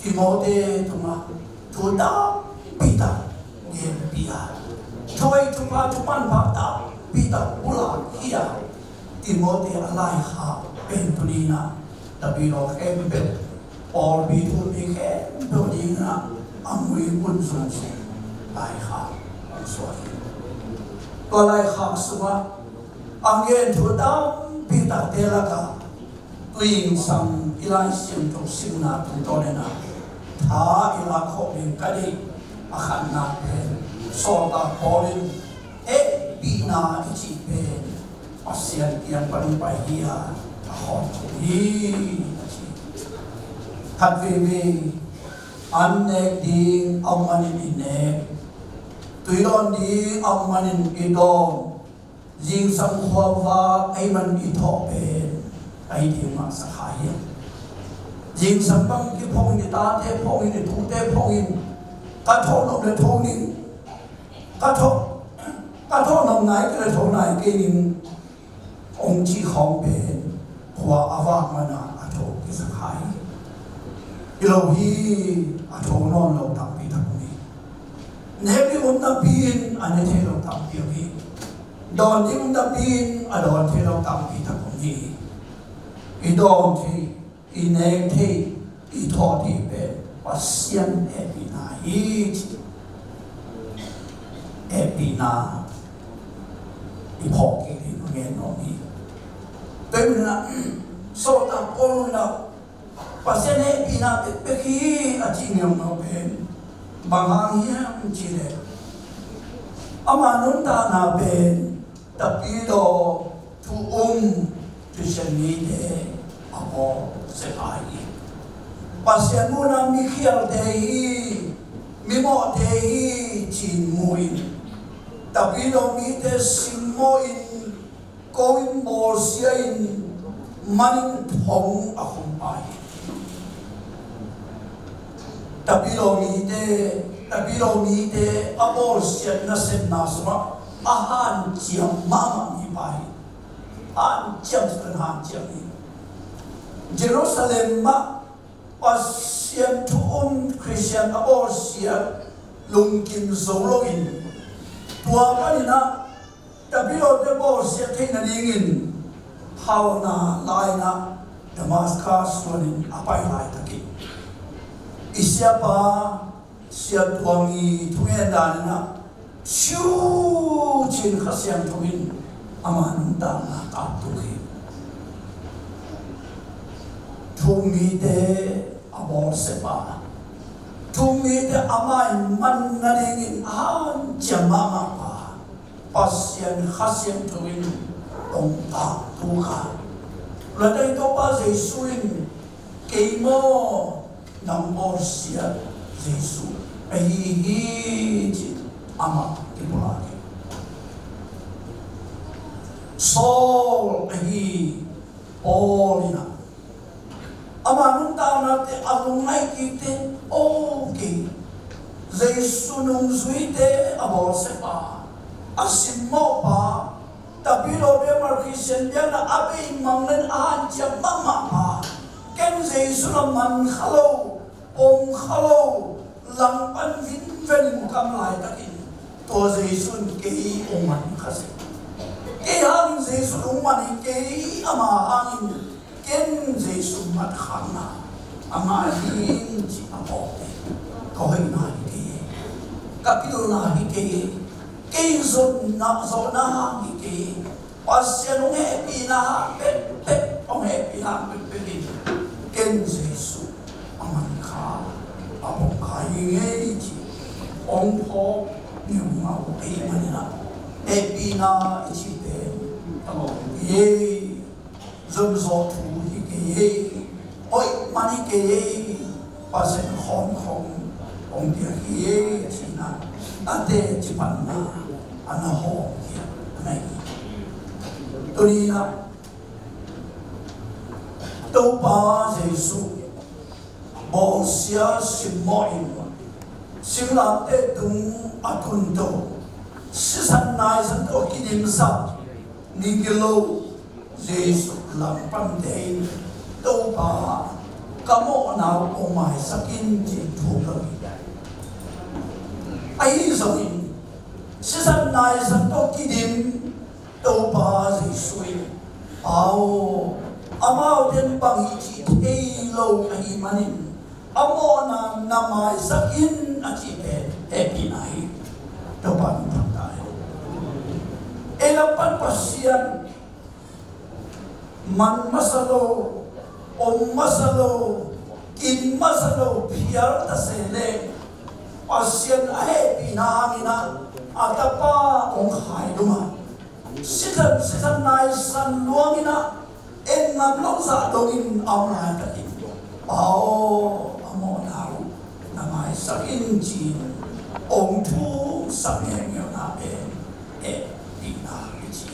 Timote tungah thu tampi tak genpih a, thu hoih, thupha, thu manpha tampi tak pulak hi a, Timote a laikhak pen tuni-in ah David aw khempeuh, pawlpi thu mi khempeuh dingin ah a muibun zung sung laikhak hong suak hi. Tua laikhak sungah a gen thu tampi takte lakah tuingsang i Lai Siangtho simna tungtawn in ah tha i lak khawh ding ka deih a khatna pen sawltak Paul in hehpihna i cih pen Pasian kiang panin pai hi a, a khawm thei hi a ci. Khat veivei an nek ding a om manin i nek, tui dawn ding a om manin i dawn, zingsang khuavak ahih man i thawh pen a hi ding masa kha hi. Zingsang bang kiphongin, i tate phongin, i tute phongin, ka thawh nop le tho ning, ka thawh, ka thawh nop nai kei le tho nai kei ning, hong cih khawng pen khua a vak mana a tho kisa kha hi. Hi lo hi, a tho nawn lo tampi tak om hi. Nek ding om napi in a ne thei lo tampi om hi. Dawn ding om napi in a dawn thei lo tampi tak om hi. I dawn thei, i nek thei, i thawh thei pen Pasian hehpihna hi ci. Hehpihna i phawk kik ding a ngen nuam hi. Tua ahih manin ah, sawltak Paul in ah Pasian hehpihna bekbek hi a cih ngiamngiam pen bang hang hiam cih leh, ama nuntakna pen Tapidaw thu um Khristian mite a bawlsia lai hi. Pasian muhna mikhialte hi, mimawhte hi ci-in mu-in, Tapidaw mite simmawhin, ko-in, bawlsia-in, man-in thong a khum pa hi. Tapidaw mite, Tapidaw mite a bawlsiat nasepna sungah a hanciam mahmah mipa hi. Hanciam, hanciam hi. Jerusalem ah Pasian thu um Khristian a bawlsiat lungkim zo loin, tua panin ah Tapidawte bawlsiat theih nadingin phalna lai-in ah Damaskas suanin a pai laitakin, i siapa Sia Tuang i thugen danin ah, siu cin Kha Siangtho in ama nuntakna kaptuk hi. Thu um mite a bawlsia pa, thu um mite a maiman nadingin a hanciam mahmah pa, Pasian Kha Siangtho in hong kaptuk a. Tua laitak Topa Jesu in, "Kei maw nang bawlsiat Jesu ahi hi," ci-in amah kipulak hi. Saul ahi Paul in ah, ama nuntaknate a lungngaih kikte, aw, kei Jesu nungzuite a bawlsia pa, a simmawh pa, Tapidawte Malkhi Sian biakna a beimang leng a hanciam mahmah pa, ken Jesu la man kha lo, pom kha lo, langpan vinven in kam laitakin, tua Jesu in kei hong man kha seh. Kei hangin Jesu hong man hi kei, ama hangin ken Jesu mat khakna a ngah hi ing ci a phawk hi. Ka hoihna hi kei, ka pilna hi kei, kei zawhna, zawhna hang hi kei, Pasian hong hehpihna hang pekpek, hong hehpihna hang pekpek in ken Jesu a man kha, a pom kha hi ing ei ci hong phawk ngiungau ahih manin ah, hehpihna i cih pen a mawk hi ei. Zumzaw thu hi kei ei, hoih man hi kei ei, Pasian khawm khawm hong piak hi ei, a cihna a teci panna a na hawm hi a na hi. Tuni-in ah Topa Jesu bawlsia simmawh in, singlamteh tung a tunto, sisan naisan tawh kidimsak, ni gilo Jesu langpante in, "Topa, ka mawhna uh hong maisak in," ci-in thum lo hi. Ahi zongin, sisan naisan tawh kidim Topa Jesu in, "Au, amaute in bang hi cih thei lo ahih manin a mawhna na maisak in," a cih pen hehpihna hi. Topa min thang ta hen. Ei lam pan Pasian man masa lo, om masa lo, kin masa lo phial ta se leh, Pasian a hehpihna hangin ah a Tapa hong khailum a, sisan, sisan naisan luangin ah, en ngam lo zah dongin a om laitakin, "Pa aw, ci-in hong thumsak ngeungeuna pen hehpihna hi ci.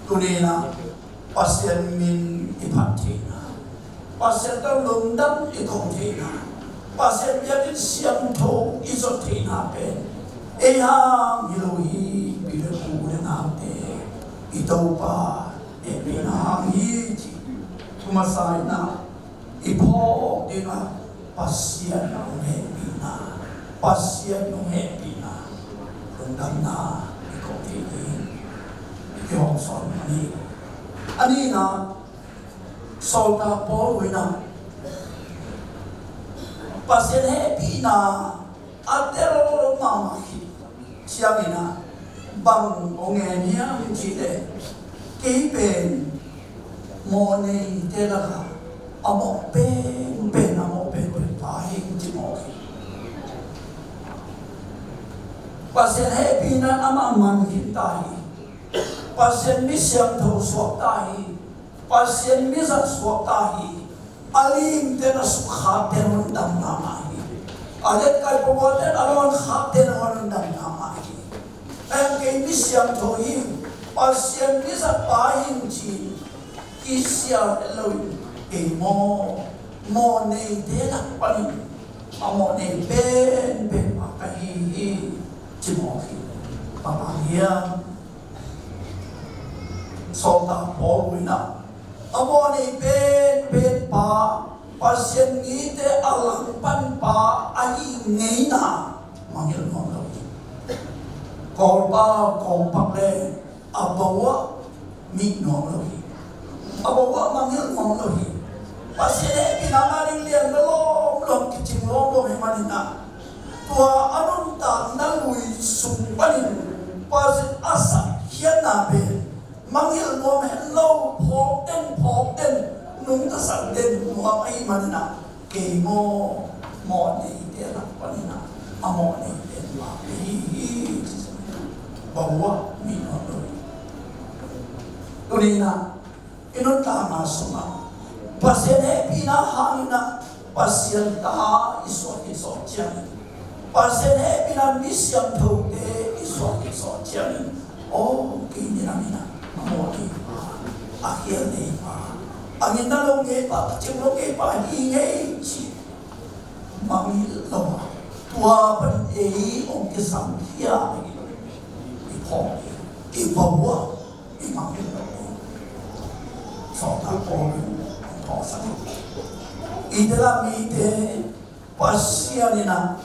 Tuni-in ah Pasian min i phat theihna, Pasian tawh lungdam i ko theihna, Pasian biakinn siangtho i zot theihna pen ei hang hi lo hi. Pi le pu, u le naute, i Topa hehpihna hang hi ci. Thu masa-in ah i phawk ding ah Pasian hong hehpihna, Pasian hong hehpihna, lungdamna i ko thei ding i kihong sawn a ni. A nihna, sawltak Paul in ah Pasian hehpihna a tel mahmah khit ciangin ah bang hong ngen hiam cih leh, kei pen mawhneite lakah a mawh penpen, a mawh penpen pa hi ing ci mawk hi. Pasian hehpihna amah man khin ta hi. Pasian mi siangtho suak ta hi. Pasian mizat suak ta hi. A limte na sukkhakte na hon dam mahmah hi. A liankai pawate na hon khakte na hon dam mahmah hi. Ahi hang kei mi siangtho hi, Pasian mizat pa hi ci-in kisia het loin, kei maw, mawhneite lak panin a mawhnei penpen pa ka hi hi ci mawk hi. Bang hang hiam? Sawltak Paul in ah a mawhnei penpen pa, Pasian mite a langpan pa ahih ngeina mangngilh nuam lo hi. Kawlpa kawlpak le a bo ah mih nuam lo hi. A bo ah mangngilh nuam lo hi. Pasian hehpihna ngah ding lian lawmlawm kicing lawmlawm ahih manin ah, tua a nuntakna lui sung panin Pasian a sakkhiatna pen mangngilh nuam het lo, phawk den phawk den, nungtasak den nuam ahih manin ah, kei maw, mawhneite lak panin ah a mawhnei den pa ka hi hi. Bo ah mih nuam lo hi. Tuni-in ah i nuntakna sungah Pasian hehpihna hangin ah Pasian ta i suak khit zawh ciangin, Pasian hehpihna mi siangthote i suak khit zawh ciangin, aw, kei ni na mi na a mawh nei pa, a khial nei pa, a ngimna lo ngei pa, a cing lo ngei pa hi ngei ci mangngilh lo a, tua pan ei hong kisam khia i phawk i bo ah i mangngilh lo. Sawltak Paul in hong thawhsak hi. Israel mite Pasian in ah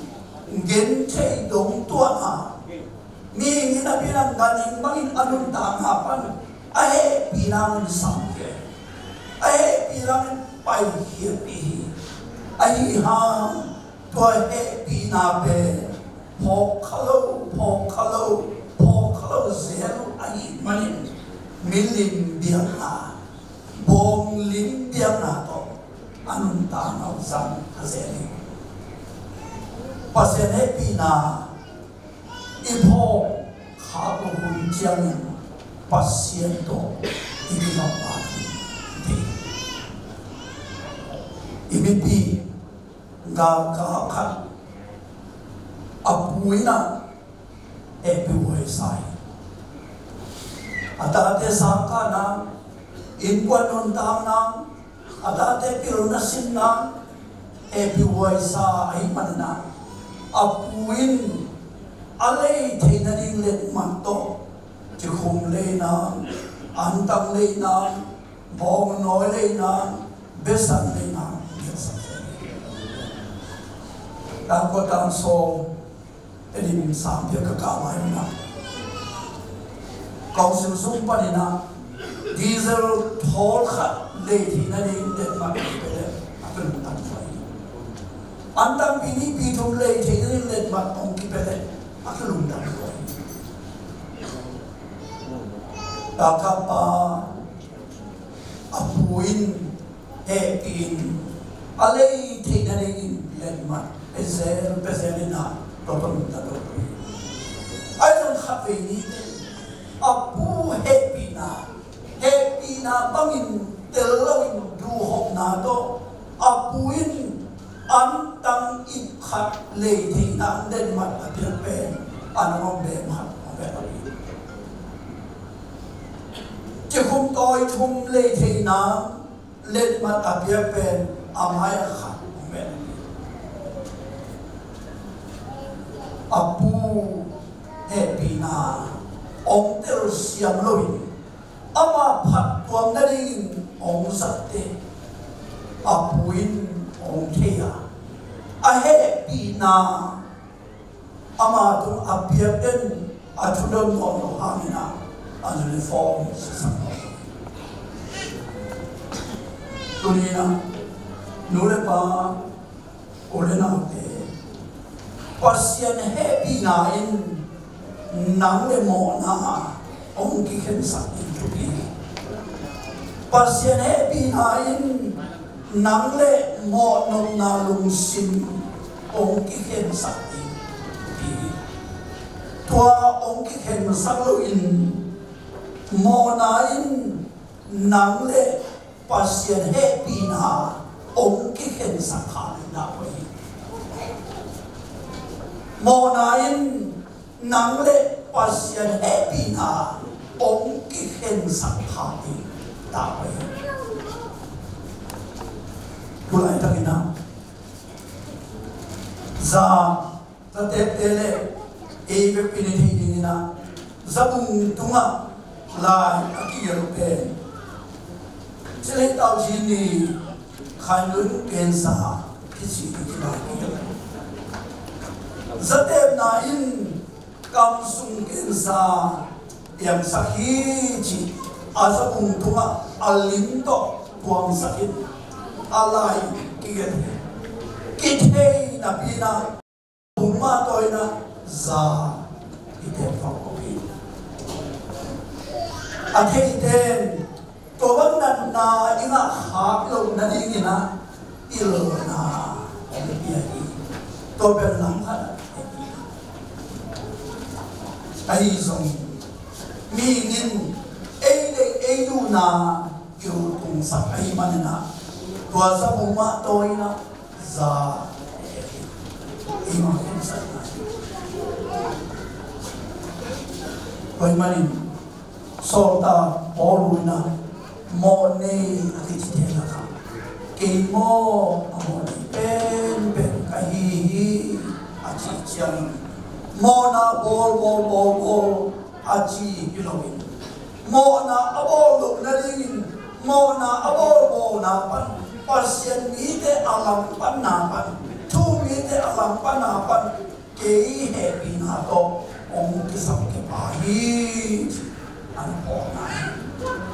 gentheih dong tuahna, mihing in a biakna ganhing bangin a nuntakna pan a hehpihna hong samkhia, a hehpihna hong paikhiatpih hi. Ahih hang tua hehpihna pen phawk kha lo, phawk kha lo, phawk kha lo zel ahih manin milim biakna, bawnglim biakna tawh a nuntakna hong zang kha zel hi. Pasian hehpihna i phawk khak loh hun ciangin Pasian tawh i kizopna thei. I mipi galkap khat, a pu in ah hehpihhuai sa hi. A tate sangkah nang, innkuan nuntak nang, a tate pilna sin nang, hehpihhuai sa ahih manin ah, a pu in a lei theih nading letmat tawh cikhum lei nang, antang lei nang, bawngnawi lei nang, besan lei nang, biaksak. Tangkua tangsawm, Tedim sangpiak ka kah lai un ah, council sung panin ah diesel thawl khat lei theih nading letmat hong kipia leh a kilungtang lua hi. Antang pi nih pi thum lei theih nading letmat hong kipia leh a kilungtang lua hi. Galkappa, a pu in hehpih in a lei theih nadingin letmat pia zel, pia zel in ah tua tawh lungdam lo hi. Ahi zong khatvei ni teh a pu hehpihna, hehpihna bangin tel loin duhhopna tawh a pu in Antang ip khat lei theihna letmat a piak pen a nong om bek khat a piak hi. Cikhum tawi thum lei theihna letmat a piak pen a mai a khat a piak hi. A pu hehpihna hong telsiam loin ama phattuam nadingin hong zatte a pu in hong thei a, a hehpihna ama tung a piak den a thudon nawn lo hangin a, a uniform sisak lo. Tuni-in a, nu le pa, u le naute, Pasian hehpihna in nang le mawhna hong kikhensak ding thupi hi. Pasian hehpihna in nang le mawhnopna lungsim hong kikhensak ding thupi hi. Tua hong kikhensak loin mawhna in nang le Pasian hehpihna hong kikhensak kha ding na hi. Mawhna in nang le Pasian hehpihna hong kikhensak kha ding na hi. Tulaitak in a, za, zatepte le ei vekpi-in i theih dingin a, zabung tungah lai a kigelh pen Ci Lei Tau Ci Ni Khainlun Kensa kici ding lai kigelh. Zatepna in kamsung kensa piangsak hi ci a, zabung tungah a lim tawh tuamsak in a lai kigelh hi. Kithei napi-in a, bung mah tawi-in a za i tep thok ko hi. A theite in tua bang natna i ngah khak loh nadingin a pilna hong pia hi. Tua pen lam khat a, ahi zongin mihing in ei deih ei duhna kiu tungsak ahih manin a, tua zabung mah tawi-in a za i mah khensatna hi. Tua ahih manin sawltak Paul in a, mawhnei a kicite lakah kei maw a mawhnei penpen ka hi hi a cih ciangin, mawhna bawl, bawl, bawl, bawl a ci hi loin, mawhna a bawl loh nadingin mawhna a bawlbawlna pan, Pasian mite a langpanna pan, thu mite a langpanna pan kei hehpihna tawh hong kisam kei pa hi ci a na pawlna hi,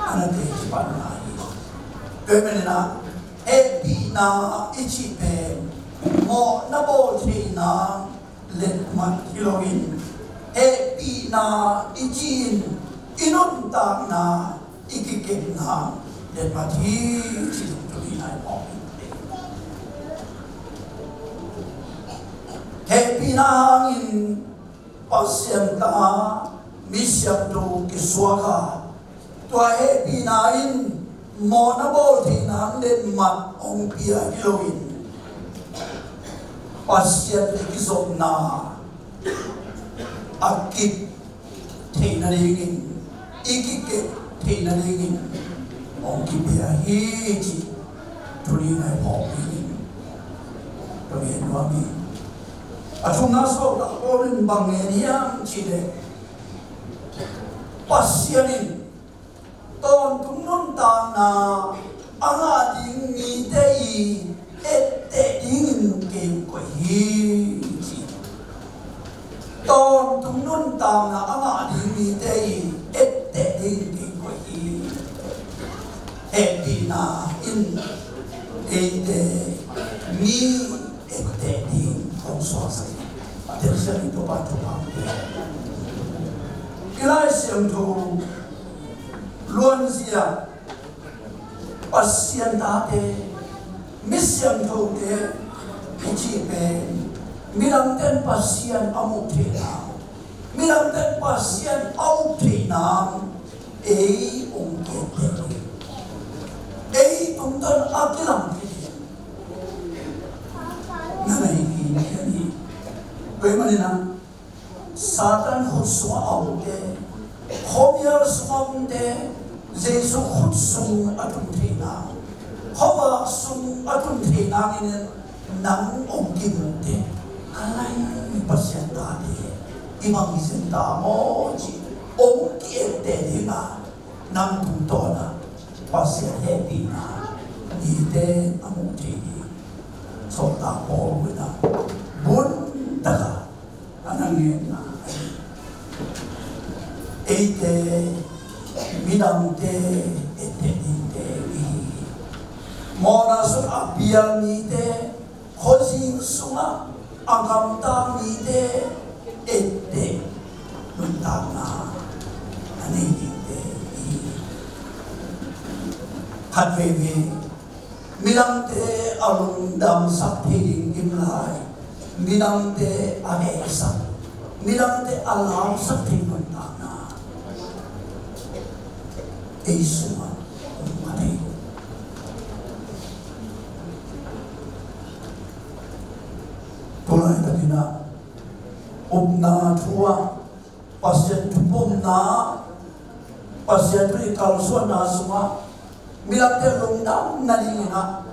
a na teci panna hi. Tua ahih manin a, hehpihna i cih pen mawhna bawl theihna letmat hi loin, hehpihna i cih in i nuntakna, i kikepna letmat hi ci-in tuni-in a i phawk hi. Hehpihna hangin Pasian ta, mi siangtho kisuak a, tua hehpihna in mawhna bawl theihna letmat hong pia hi loin, Pasian i kizopna a kip theih nadingin, i kikep theih nadingin hong kipia hi ci tuni-in a i phawk dingin ka gen nuam hi. A thumna sawltak Paul in bang ngen hiam cih leh, Pasian in tawntung nuntakna a ngah ding mite i etteh dingin kei hong koih hi ci. Tawntung nuntakna a ngah ding mite i etteh dingin kei hong koih hi. Hehpihna in eite mi etteh ding hong suaksak hi. A telsiam in Topa thupha hong pia. I Lai Siangtho luanzia, Pasian tate, mi siangthote i cih pen midangte in Pasian a muh theihna, midangte in Pasian a up theihna ei hong kiatte hi. Ei tungtawn a kilang thei hi. Tua ahih manin ah Satan khut sungah a omte, khuamial sungah a omte, Jesu khut sung a tun theihna, khuavak sung a tun theihna in nang hong kimuhte, ka lai Pasian tate, i bang hi zen ta maw ci, hong ki-ette ding a, nang tungtawn ah Pasian hehpihna nite a muh thei ding. Sawltak Paul in ah bun taka a na ngenna, eite midangte etteh dingte i hi hi. Mawhna sungah a pial mite, khuazing sungah a gamta mite etteh nuntakna a nei dingte i hi hi. Khat veivei midangte a lungdamsak thei ding kim lai, midangte a hehsak, midangte a lausak thei nuntakna ei sungah om kha thei. Tulai takin ah upna thu ah Pasian thupumna, Pasian thu i kalsuanna sungah midangte lungdam nadingin ah,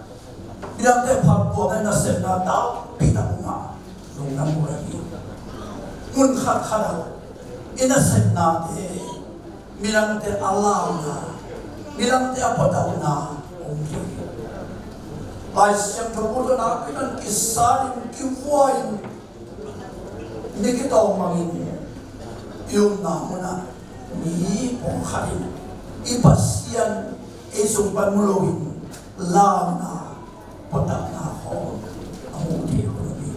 midangte phattuamna nasepna tampi tak om a, lungdam uh ahi. Mun khatkhat ah i nasepnate midangte a launa, midangte a phuahna om hi. Lai Siangtho tawh nakpi takin kisan in, kivua in, ni kitawng bangin i omna munah mi pawlkhat in i Pasian ei sung pan mu loin launa, phuahna khawng a mu thei uh hi.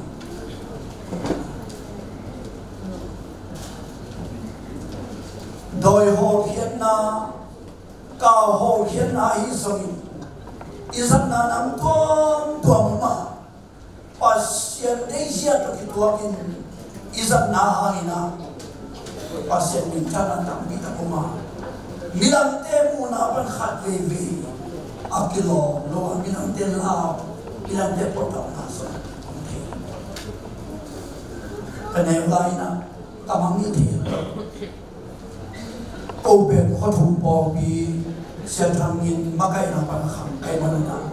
Dawi hawlkhiatna, kau hawlkhiatna ahi zongin i zatna nam tuamtuam ah Pasian deihzia tawh kituakin i zatna hangin ah Pasian minthanna tampi tak om a, midangte muhna pan khat veivei a kilawm lo a, midangte lau, midangte phuahna zong om thei. Ka neu lai-in ah ka mangngilh thei. Ko pen Khua Thum pawlpi, Sia Thang in makaihna pan khang ka hih manun ah,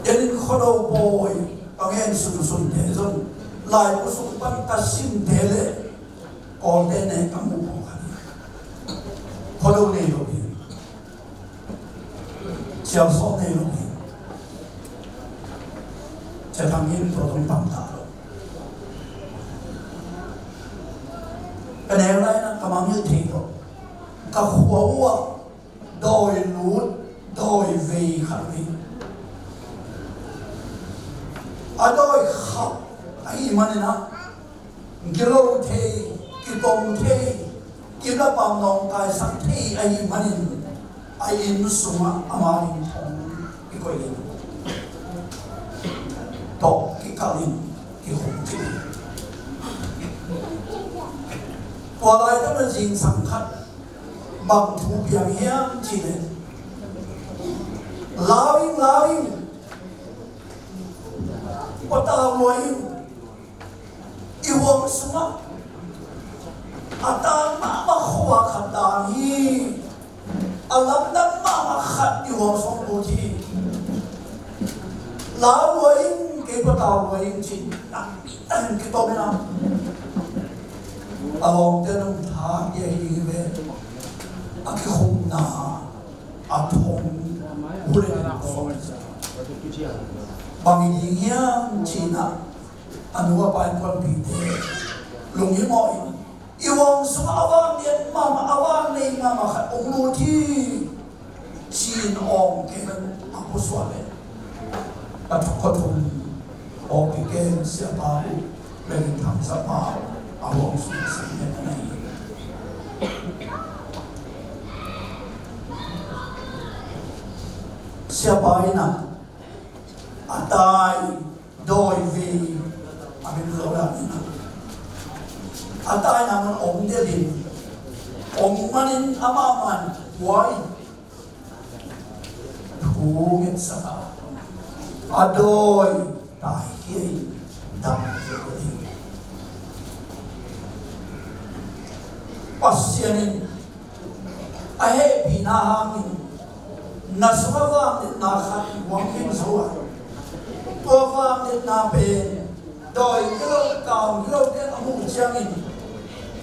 Sia Thang in Khuado pawi ka ngen sunsunte zong, laibu sung pan ka simte le Kawlte ne ka muh pawlkhat hi. Khuado nei lo hi. Sialsawm nei lo hi. Sia Thang in tua zong pang ta lo. Ka neu lai-in ah ka mangngilh thei lo. Ka khua uh ah dawi lut, dawi vei khat uh hi. A dawi khap ahih manin ah, kilo thei, kitom thei, kilapan nawngkaisak thei ahih manin, a inn sungah ama inn thong kikoih in, tawh kikalh in, kikhum kik in. Tua laitak na zingsang khat bang thu piang hiam cih leh, lau ing, lau ing, pua tau lua ing, i huam sungah a tang mahmah khua khat dan hi. A lamdang mahmah khat i huam sungah lut hi. Lau lua ing, kei pua tau lua ing ci-in, a, a, kitom in a, a lawmte nong tha hi, hi ve. A kikhumna a thong huleh in a sawt. Bang i ding hiam ci-in a, a nu a pa in, kuanpite lunghimawh in, i huam sungah a vang lian mahmah, a vang nei mahmah khat hong lut hi, ci-in awng kei in a pusuak leh, a thuk khat hong awng kei ken siapa uh, Leng Thang Sapa uh, a huam sung sangin a nei. Siapa in a, a tai dawi vei a min lo dan in a, a taina mun om delin, om manin amah man huai thu ngetsak a, a dawi taikhia in, Pasian in a hehpihna hangin na sungah vangliatna khat hong pia zo a, tua vangliatna pen dawi gilo, kam gilo te a muh ciangin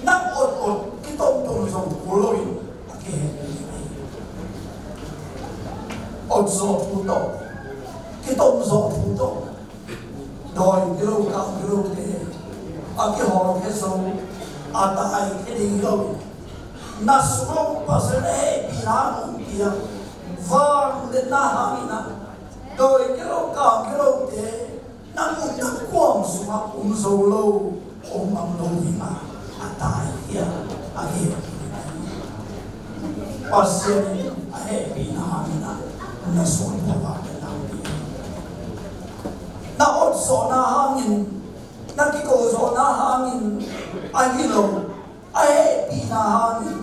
na otot kitomtom zong kul loin a kihel. Otzawh thu tawh, kitomzawh thu tawh, dawi gilo, kam gilo te a kihawlkhia zo, a taikhia ding hi lo. Na sungah Pasian a hehpihna hong pia, vangliatna hangin ah dawi gilo, kam gilo te na nuntak kuam sungah om zo lo, om mang lo ding a, a taikhia, a hehpihna. Pasian in a hehpihna hangin ah na sungah vangliatna hong pia. Na otzawhna hangin, na kikozawhna hangin ahi lo, a hehpihna hangin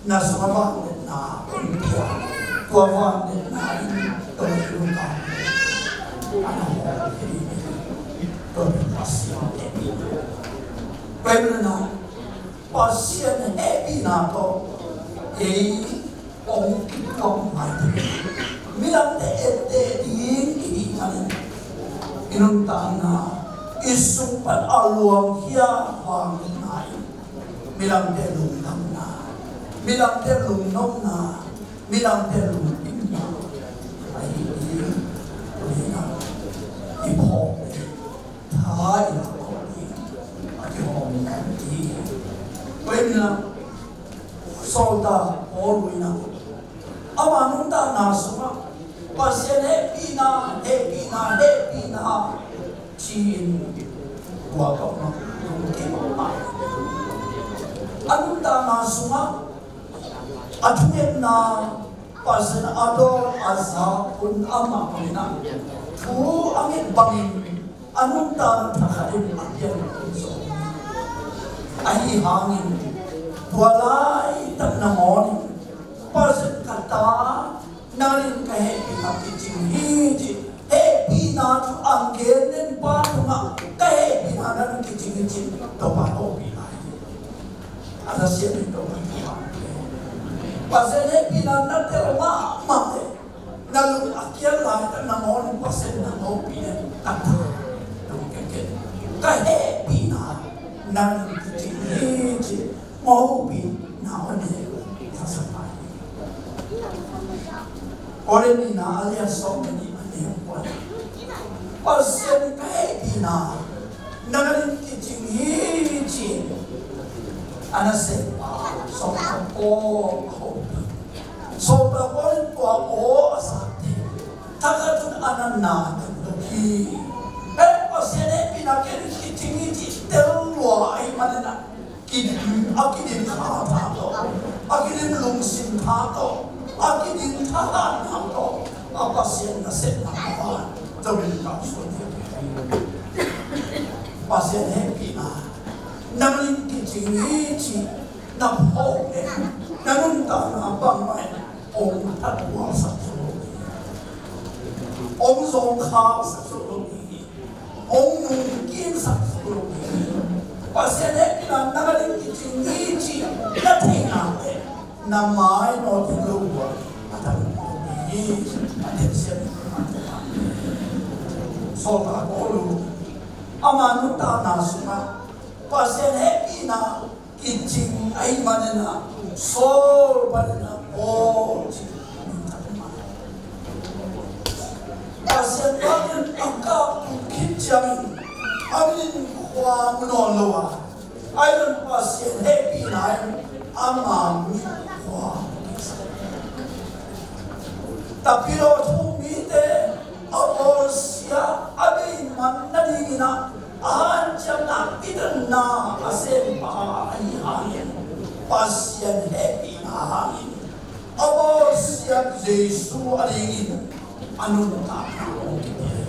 na sungah vangliatna hong pia. Tua vangliatna in tua thil ka, a na hong pia. Tua pen Pasian hehpihna. Tua pen na Pasian hehpihna tawh ei hong kituak maite. Midangte etteh ding i hih manin i nuntakna, i sung pan a luangkhia vangliatna in midangte lungdamna, midangte lungnopna, midangte lungkimna ahi ding. Tua hi a, i phawk tha i lak khawh ding a kihawm hi. Tua hi a, sawltak Paul in ah ama nuntakna sungah Pasian hehpihna, hehpihna, hehpihna ci-in tua ka mah lungkim mah. A nuntakna sungah a thungetna, Pasian a dawn a zak hun a mah bangin ah, thu a nget bangin a nuntakna thakhatin a piang zo. Ahi hangin tua laitak nangawnin Pasian ka ta, nang in ka hehpihna kicing hi ci, hehpihna thu a gen den pa tungah ka hehpihna nang in kicing hi ci, Topa hopih lai. A na siam in Topa hopih lai. Pasian hehpihna na tel mahmah leh na lung a kial laitak nangawnin Pasian na hopih leh ka ta, lung kial, ka hehpihna nang in kicing hi ci, hopihna a nei ka sa lai. Korin nihna a lian sawm le nih a neu kua, Pasian ka hehpihna nang in kicing hi ci-in a nasem pa Sawltak Paul a hopih. Sawltak Paul in tua aw a zak teh thakhat un a na na ding lo hi. Eh, Pasian hehpihna ken kicing hi ci tel lua ahih manin ah kidim, a kidim kha tha tawh, a kidim lungsim tha tawh, a kidim thahatna tawh a Pasian nasepna a van zo in kalsuan hi. Pasian hehpihna nang in kicing hi ci na phawk leh na nuntakna bangmah in hong thattualsak zo lo hi. Hong zawngkhaksak zo lo hi. Hong nungkimsak zo lo hi. Pasian hehpihna nang ading kicing hi ci na theihna teh na mai nawn ding lo uh a, a tang hi. A theihsiam. Sawltak Paul ama nuntakna sungah Pasian hehpihna kicing ahih manin ah Saul panin ah Paul ci. Pasian panin a kap khit ciangin a min khua mu nawn lo a, a min Pasian hehpihna in ama min khua. Tapidaw thuk mite a bawlsia a bei man nadingin ah a hanciamna, a kitanna a sempa ahih hangin, Pasian hehpihna hangin a bawlsia Jesu adingin a nuntakna hong kipia.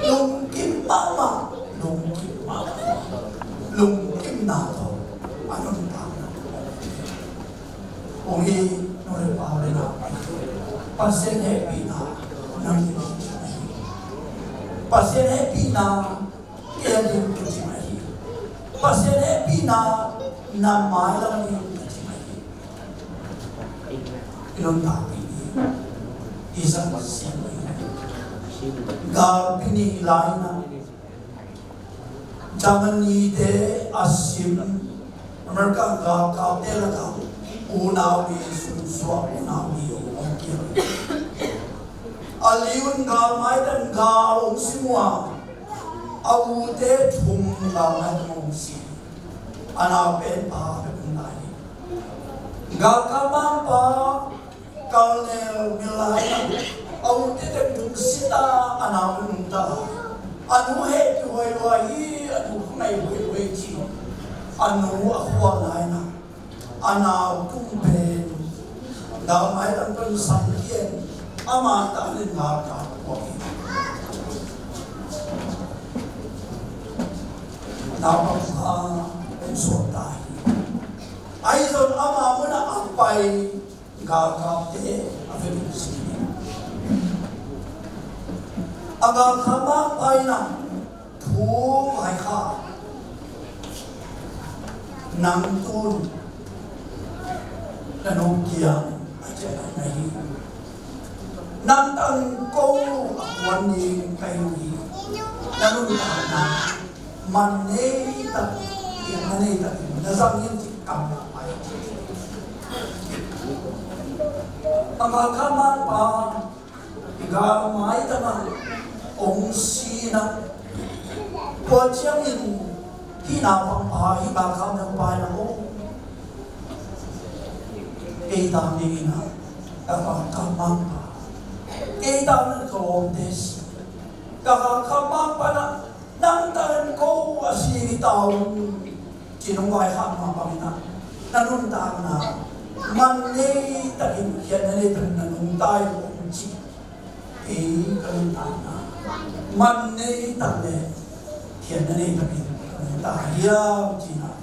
Lungkim mahmah, lungkim mahmah, lungkimna tawh a nuntakna hong kipia. Kong hi, nu le pa le na, Pasian hehpihna nang in, Pasian hehpihna Kei a ding ka ci mai hi. Pasian hehpihna na mailam ding ka ci mai hi. I nuntakpih ding i zat siam ding. Galpi nih lai-in ah Germany-te a sim, America galkapte lakah unau nih sungsuak unau nih hong kiam. A li un gal maitan gal hong sim uh a, a ute thum gal maitan hong si. A nau pen pa bek hong lai hi. Galkap mangpa Colonel Milai a ute teng nungsia a, a nau nungta. A nu hehpih huai lua hi, a nu khuangaih huai lua hi ci. A nu a khual lai-in ah a nau tung pen gal maitan pan sang khin, ama ta len gal ka puak hi. Naupang pa pen suak ta hi. Ahi zong ama mun ah a pai galkapte a vek in si hi. A galkap mangpa in ah thu vaikhak, nang tu-in na nu kiang a ciah na hi. Nang tangko a kuan ding ka hi uh hi. Na nuntakna man nei tak, na nei tak, na zang in ci kam a pai. A galkap mangpa gal maitan ah hong si-in ah, tua ciangin hih naupang pa, hih galkap mangpa in ah, oh, kei tang dingin ah ka galkap mangpa, kei tang dingin ka lawmte si, ka galkap mangpa in ah nang tangko a si hi ta ung, ci-in hong vaikhak mah bangin ah, na nuntakna man nei takin, khiatna nei takin na nungta in, hong ci. Ei ka nuntakna man nei tak leh khiatna nei takin ka nungta hiam, ci-in ah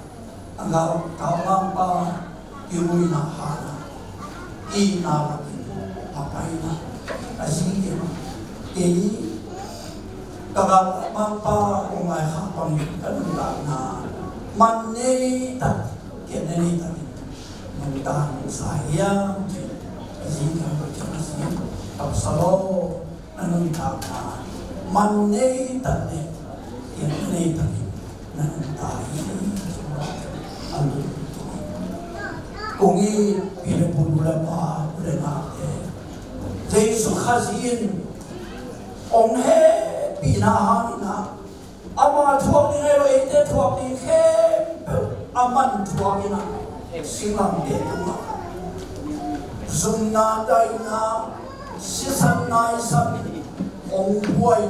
a galkap mangpa kimuhna hangin ah, itna lakin a paina a zi kei mah. Kei ka galkap mangpa hong vaikhak bangin ka nuntakna man nei tak, khiatna nei takin nungta sa hiam, ci-in a zi kei mah, ci-in a zi taksa lo. Na nuntakna man nei tak leh, khiatna nei takin na nungta hi. A lungdam. Kong it pi le pu, nu le pa, u le naute, Jesu Khazih in hong hehpihna hangin ah, ama thuak ding hi lo, eite thuak ding khempeuh aman thuak in ah, singlamteh tungah zumna, daihna, sisan naisan hong buai,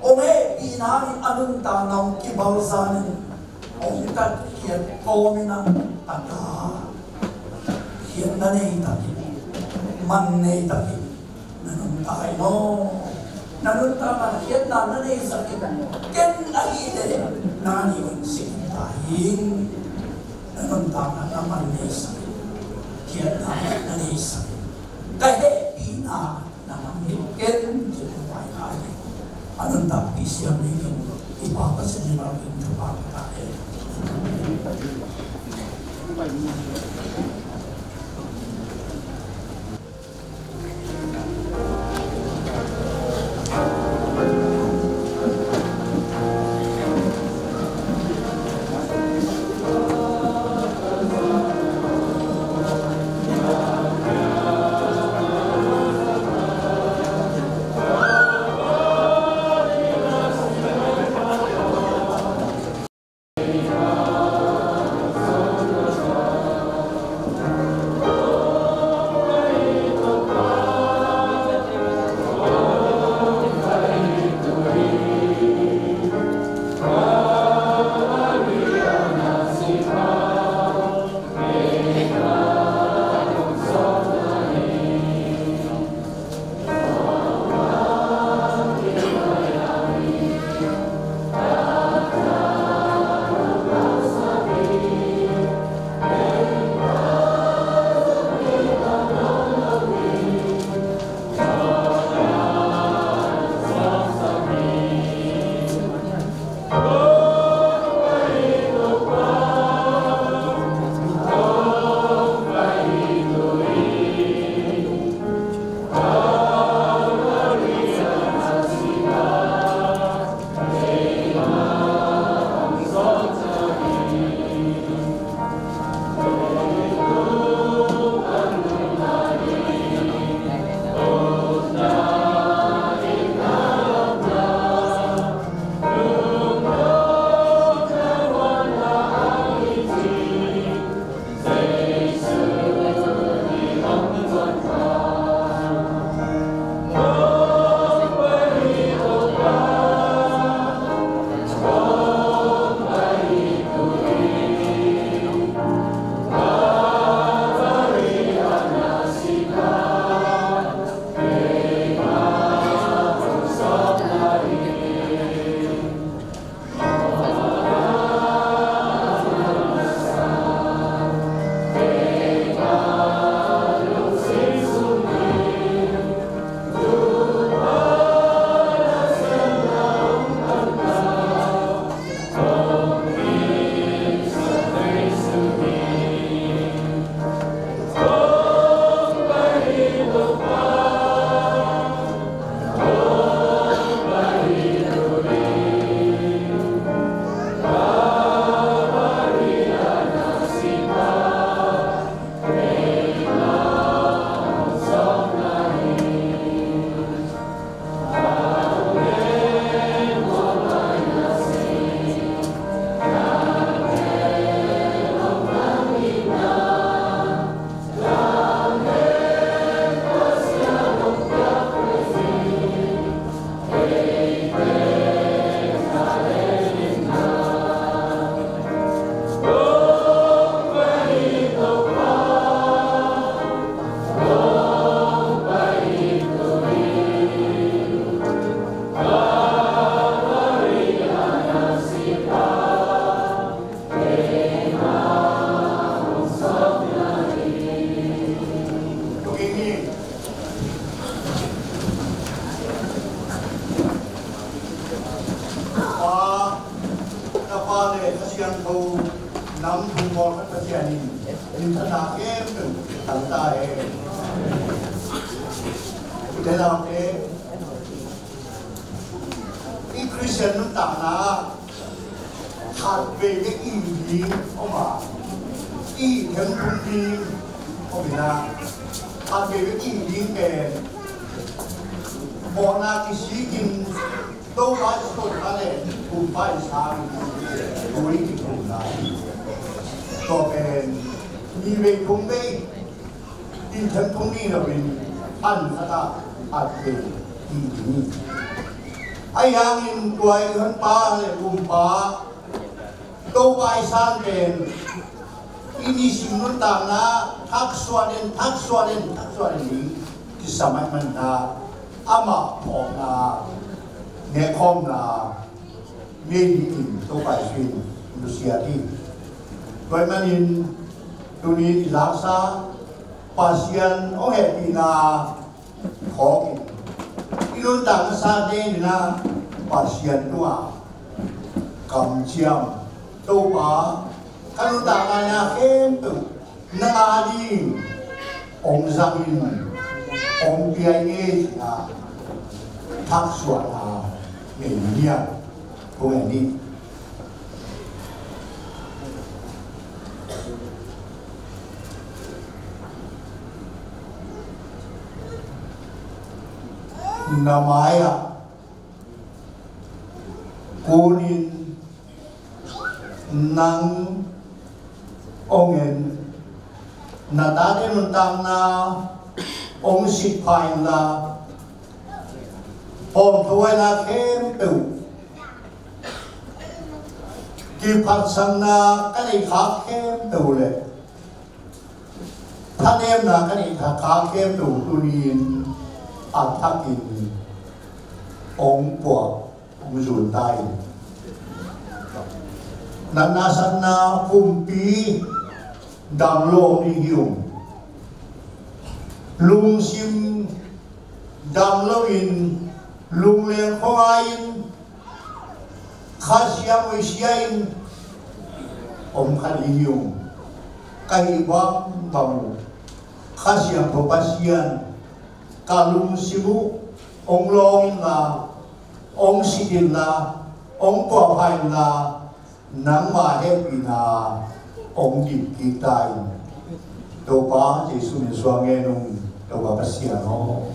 hong hehpihna hangin a nuntakna hong kibalzan in, hong tatkhiat kawmin ah, a ta khiatna nei takin, man nei takin na nungta in aw. Na nuntakna khiatna na neisak in, ken ahih leh nang a dingin si khin ta ing. Na nuntakna na man neisak in, khiatna na neisak in, ka hehpihna na man hi ken, ci-in hong vaikhak hi. A nuntakpih siam dingin i Pa Pasian in a lungkim thupha pia ta hen. Kha Siangtho nam thum bawl khat Pasian in minthanna khempeuh tang ta hen. U te nau te, i Khristian nuntakna khat vei bek i ding om a, i themthung ding om in a, khat vei bek i ding pen mawhna kisikin Topa i suan ta le kumpa i sang tui i thumna hi. Tua pen ni vei thum vei i themthung ni loin an khat ah at vei i ding hi. Ahi hangin tua i honpa le kumpa Topa i san pen i nisim nuntakna thaksuah den, thaksuah den, thaksuah den ding kisam ahih manin amah phawkna, nehkhawmna nei ni in Topa Jesu in nusia hi. Tua ahih manin tuni i laksa Pasian hong hehpihna phawkin i nuntakna sate in a Pasian tungah kamciam, Topa, ka nuntakna khempeuh nang a ding hong zang in, hong pia in, ci-a thaksuahna nei ni a, kong en ni. Na mai-ah kunin nang hong en, na tate nuntakna hong sitpha inla, pawlpi thuhoihna khempeuh, kiphatsakna ka neih khak khempeuh le thanemna ka neih khak khempeuh tuni-in a thakin hong puak, hong zun ta in. Natna satna pumpi dam lo ding hi ung. Lungsim dam loin, lungleng khuangai-in, Kha Siangtho sia in om kha ding hi ung. Ka hih bangbang uh Kha Siangtho Pasian, ka lungsim uh hong lawng inla, hong sit inla, hong puahpha inla, nangma hehpihna hong dim kik ta in. Topa Jesu min suang ngen ung, Topa Pasian aw.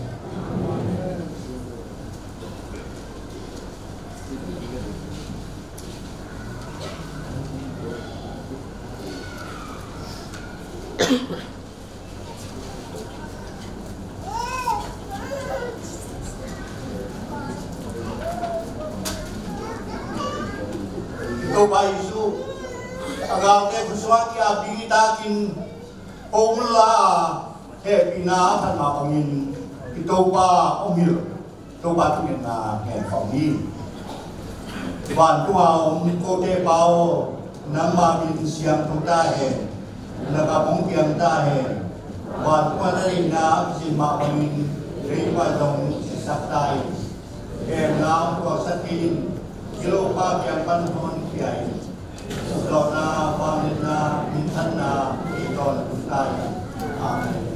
Topa Jesu, a galte khut sungah ki-ap ding i takin, hong la, hehpihna phat mah bangin i Topa hong hilh, Topa thungetna ngen khawm ni. Vantunga om kote Pa aw, nangma min siangtho ta hen, na gam hong piang ta hen. Vantunga na deihna a kicin mah bangin leitung ah zong cisak ta in. Hehpihna hong tuaksak in, i lopa kiang pan hong honkhia in. Sawlna, vangliatna, minthanna, i tawn tung ta in. Amen.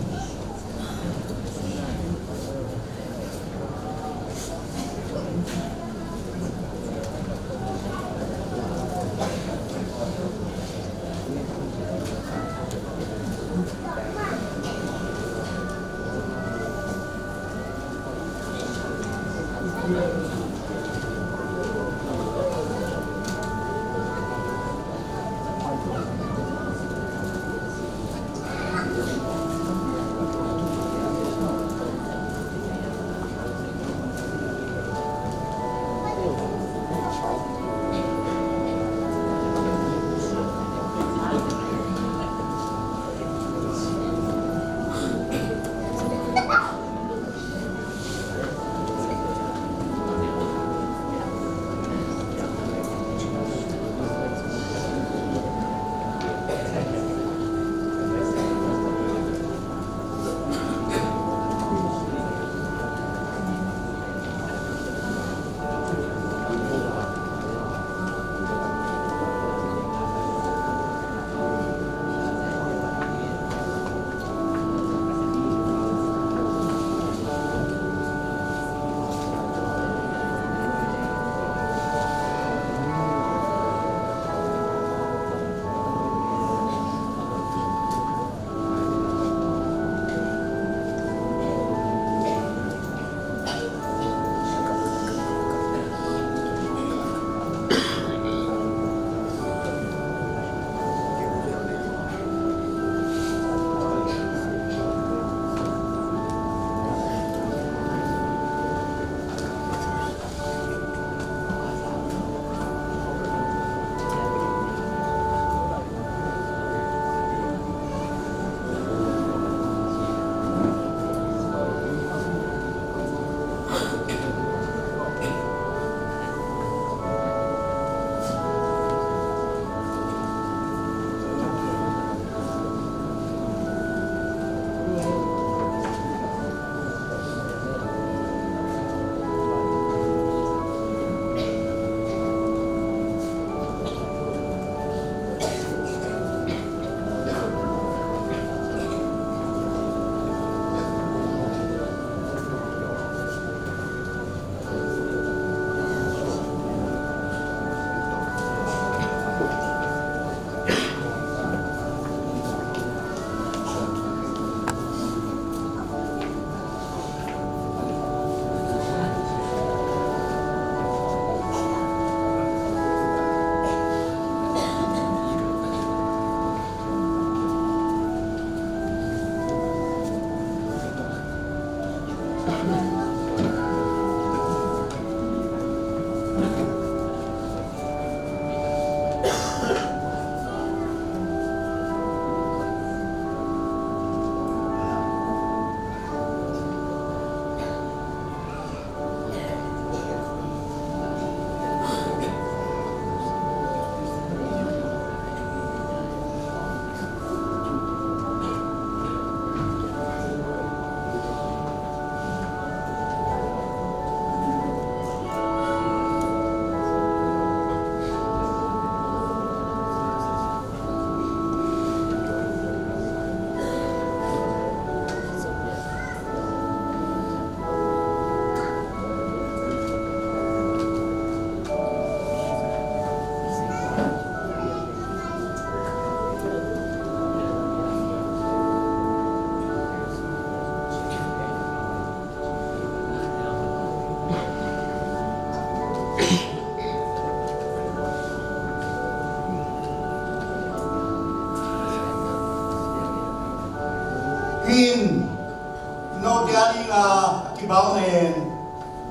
A kibang nen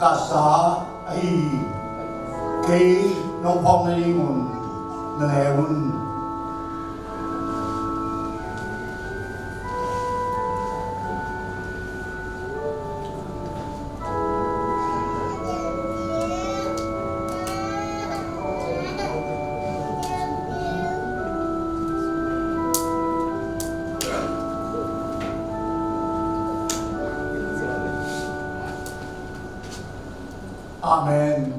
ka sa ahi hi. Kei nong phawk nadingun na ne un. Amen.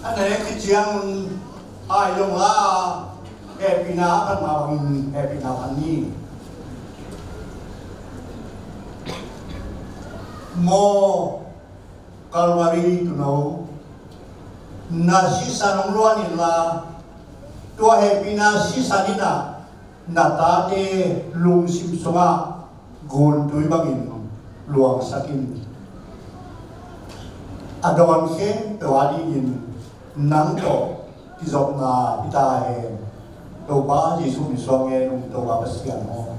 A nek hi ciangun ai lawng la, hehpihna a phat mah bangin hehpihna phat ni. Maw Kalvari tuuno, na sisan hong luan inla, tua hehpihna sisan in ah na tate lungsim sungah guntui bangin luangsak in. A dawn khempeuh a dingin nang tawh kizopna hi ta hen. Topa Jesuh min suang ngen ung, Topa Pasian aw.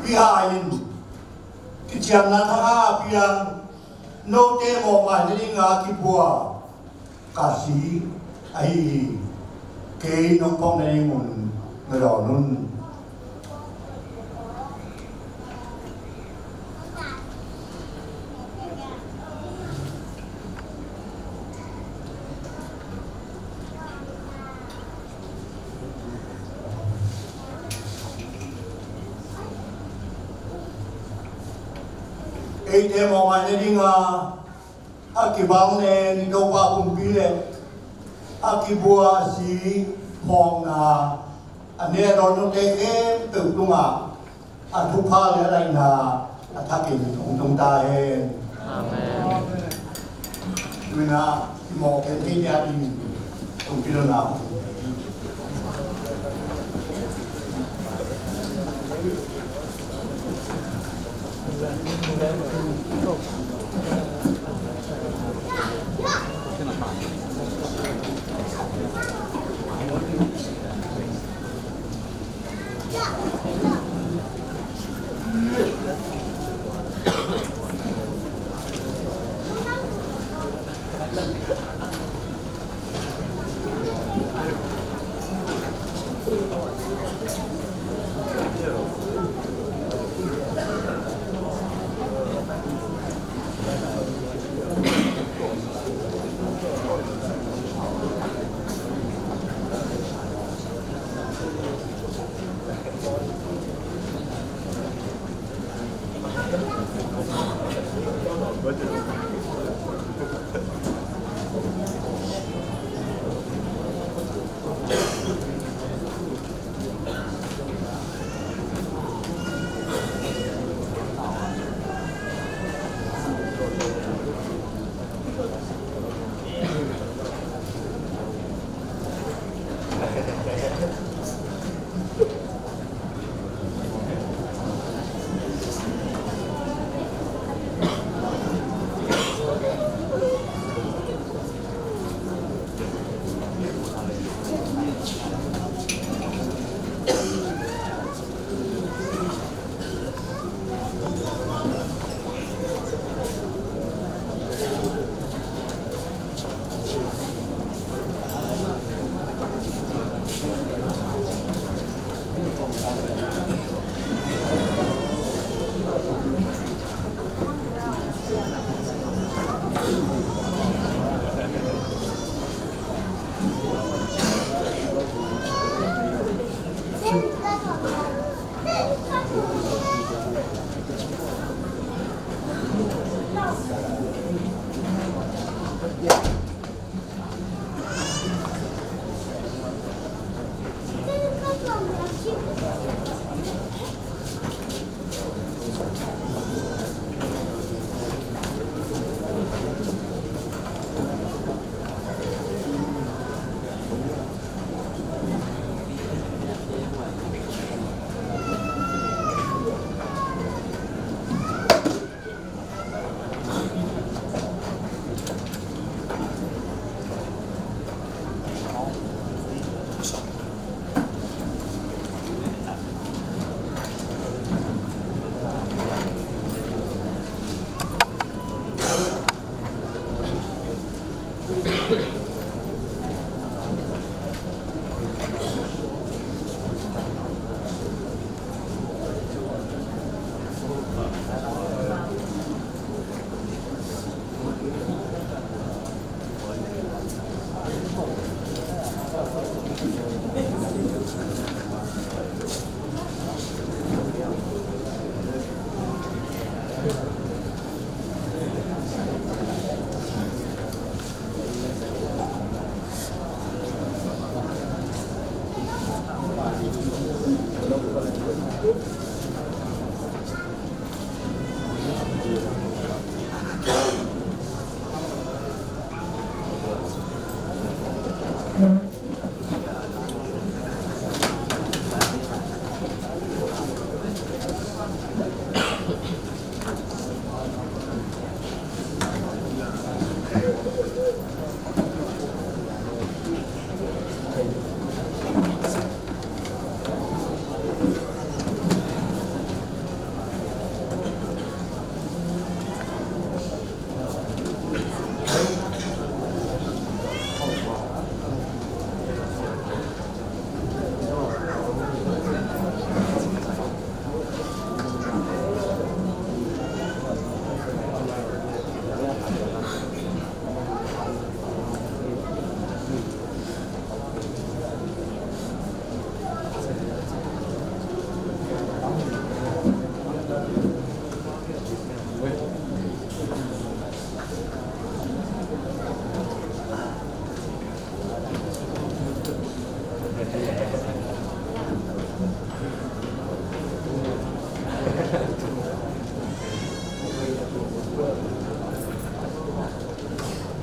Pi hai in kiciamna thakhat a piang note mawhmaina dinga kibua ka si ahi hi. Kei nong phawkna ding un na dawn un. Eite mawhmaina dinga a kibang nen Topa pumpi le a kibua a si phawkna a ne a dawn note khempeuh tungah a thupha le a laihna a thakin hong tung ta hen. Amen. Tu-in ah i mawh pen thei dia ding tung pi lo na.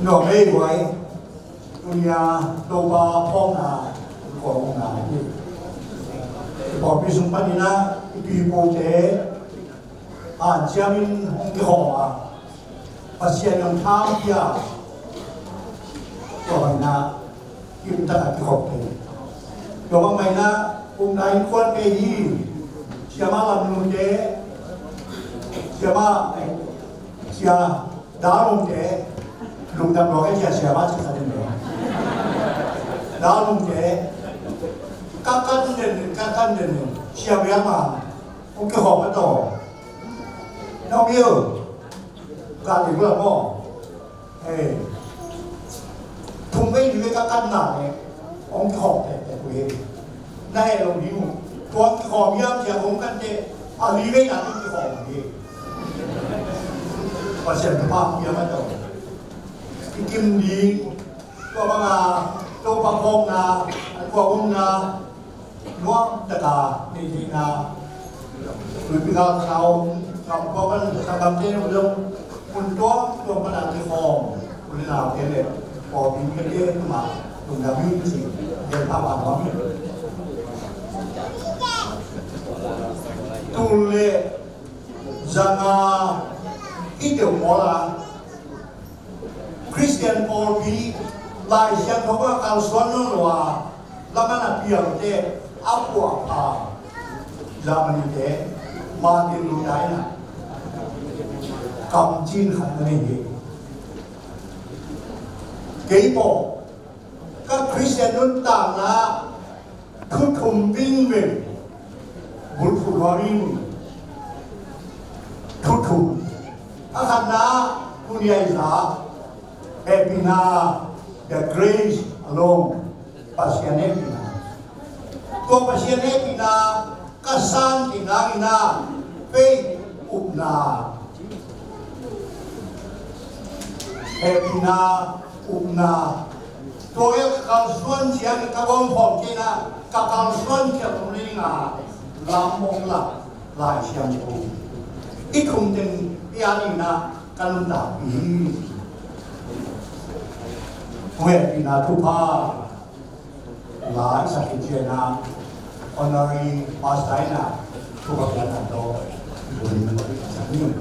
Nong ei guai, tunia Topa phawkna kong na hi. Pawlpi sung panin ah i pipote hanciamin hong kikhawm a, Pasian in hong thapiak, tua bangin ah kim taka kikhop kei. Tua bang mah in ah upna innkuan kei hi. Siamah Lam Lun te, Siamah, eh, Sia Dal Lun te, lungdam lua kei, Sia, Siamah cih khat in leh, Dal Lun te, ka kan den, ka kan den, Sia Biang mah hong kikhop a tawh. Nong hi uh, ka ti pula maw. Hei, thum vei li vei ka kanna leh hong kikhawm tektek uh hi. Na heh lo ding uh. Tua hong kikhawm hiam cih a kong kan teh, a li vei na hong kikhawm uh hi. Pasian thupha hong pia mah tawh i kim ding. Tua banga Topa phawkna, a tua omna nuam taka neih theihna, tuipi gal khau, gam khua pan, sanggamte uh zong, mun tuamtuam pana kikhawm u le naute le pawlpi mite tungah lungdam ing ci, gen pha nuam hi. Tul le zanga i teu mawl a, Khristian pawlpi Lai Siangtho a kalsuan nawn lo a, laman a piangte a puahpha Germany te Martin Luther in a kamcin khat na nei hi. Kei pawl ka Khristian nuntakna thu thum vingveng bulphuh nuam ing. Thu thum. A khatna, tuni a i za hehpihna, the grace alone, Pasian hehpihna. Tua Pasian hehpihna ka san kik nangin a, faith, upna, hehpihna, upna. Tua ka kalsuan ciang ka gawm khawm kei na, ka kalsuan ciang tung le nga lam mong la Lai Siangtho i thum teng i a ding na ka nuntakpi hi. Hehpihna thupha la i sak hi ciang a, Honorary Pastor in a thupha piakna tawh bun sak ni.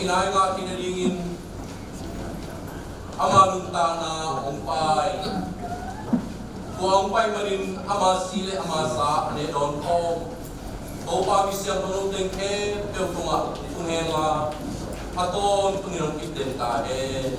Nai ngah kik nadingin ama nuntakna hong pai. Tua hong pai manin ama si le ama sa a ne dawn khawm Topa mi siangtho teng khempeuh tungah i tung henla, a tawntungin hong kipden ta hen.